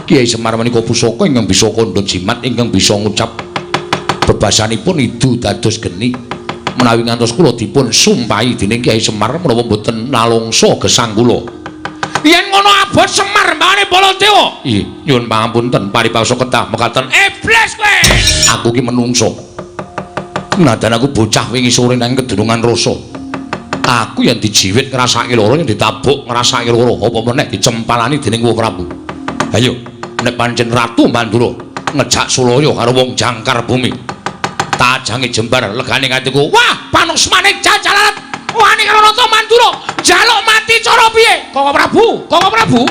Kyai Semar menika pusaka ingkang bisa kandha jimat ingkang bisa ngucap bebasanipun idu dados geni. Menawi ngantos kula dipun sumpahi dening Kyai Semar menawa mboten nalongso gesang kula. Yen ngono abot Semar mbane Baladewa. Nggih, nyuwun pangapunten paribasa kedah mekaten. Iblis kowe. Aku ki menungso. Nadan aku bocah wingi sore nang Kedunungan Rasa. Aku yang dijiwit ngrasake lara, yang ditabuk ngrasake lara, apa meneh dicempalani dening Wong Prabu. Ayo, nek pancen Ratu Mandura ngejak sulaya karo wong jangkar bumi. Tajange jembar legane atiku. Wah, panusmane jajalarat wani karo Nata Mandura, njaluk mati cara piye? Koko Prabu, Koko Prabu.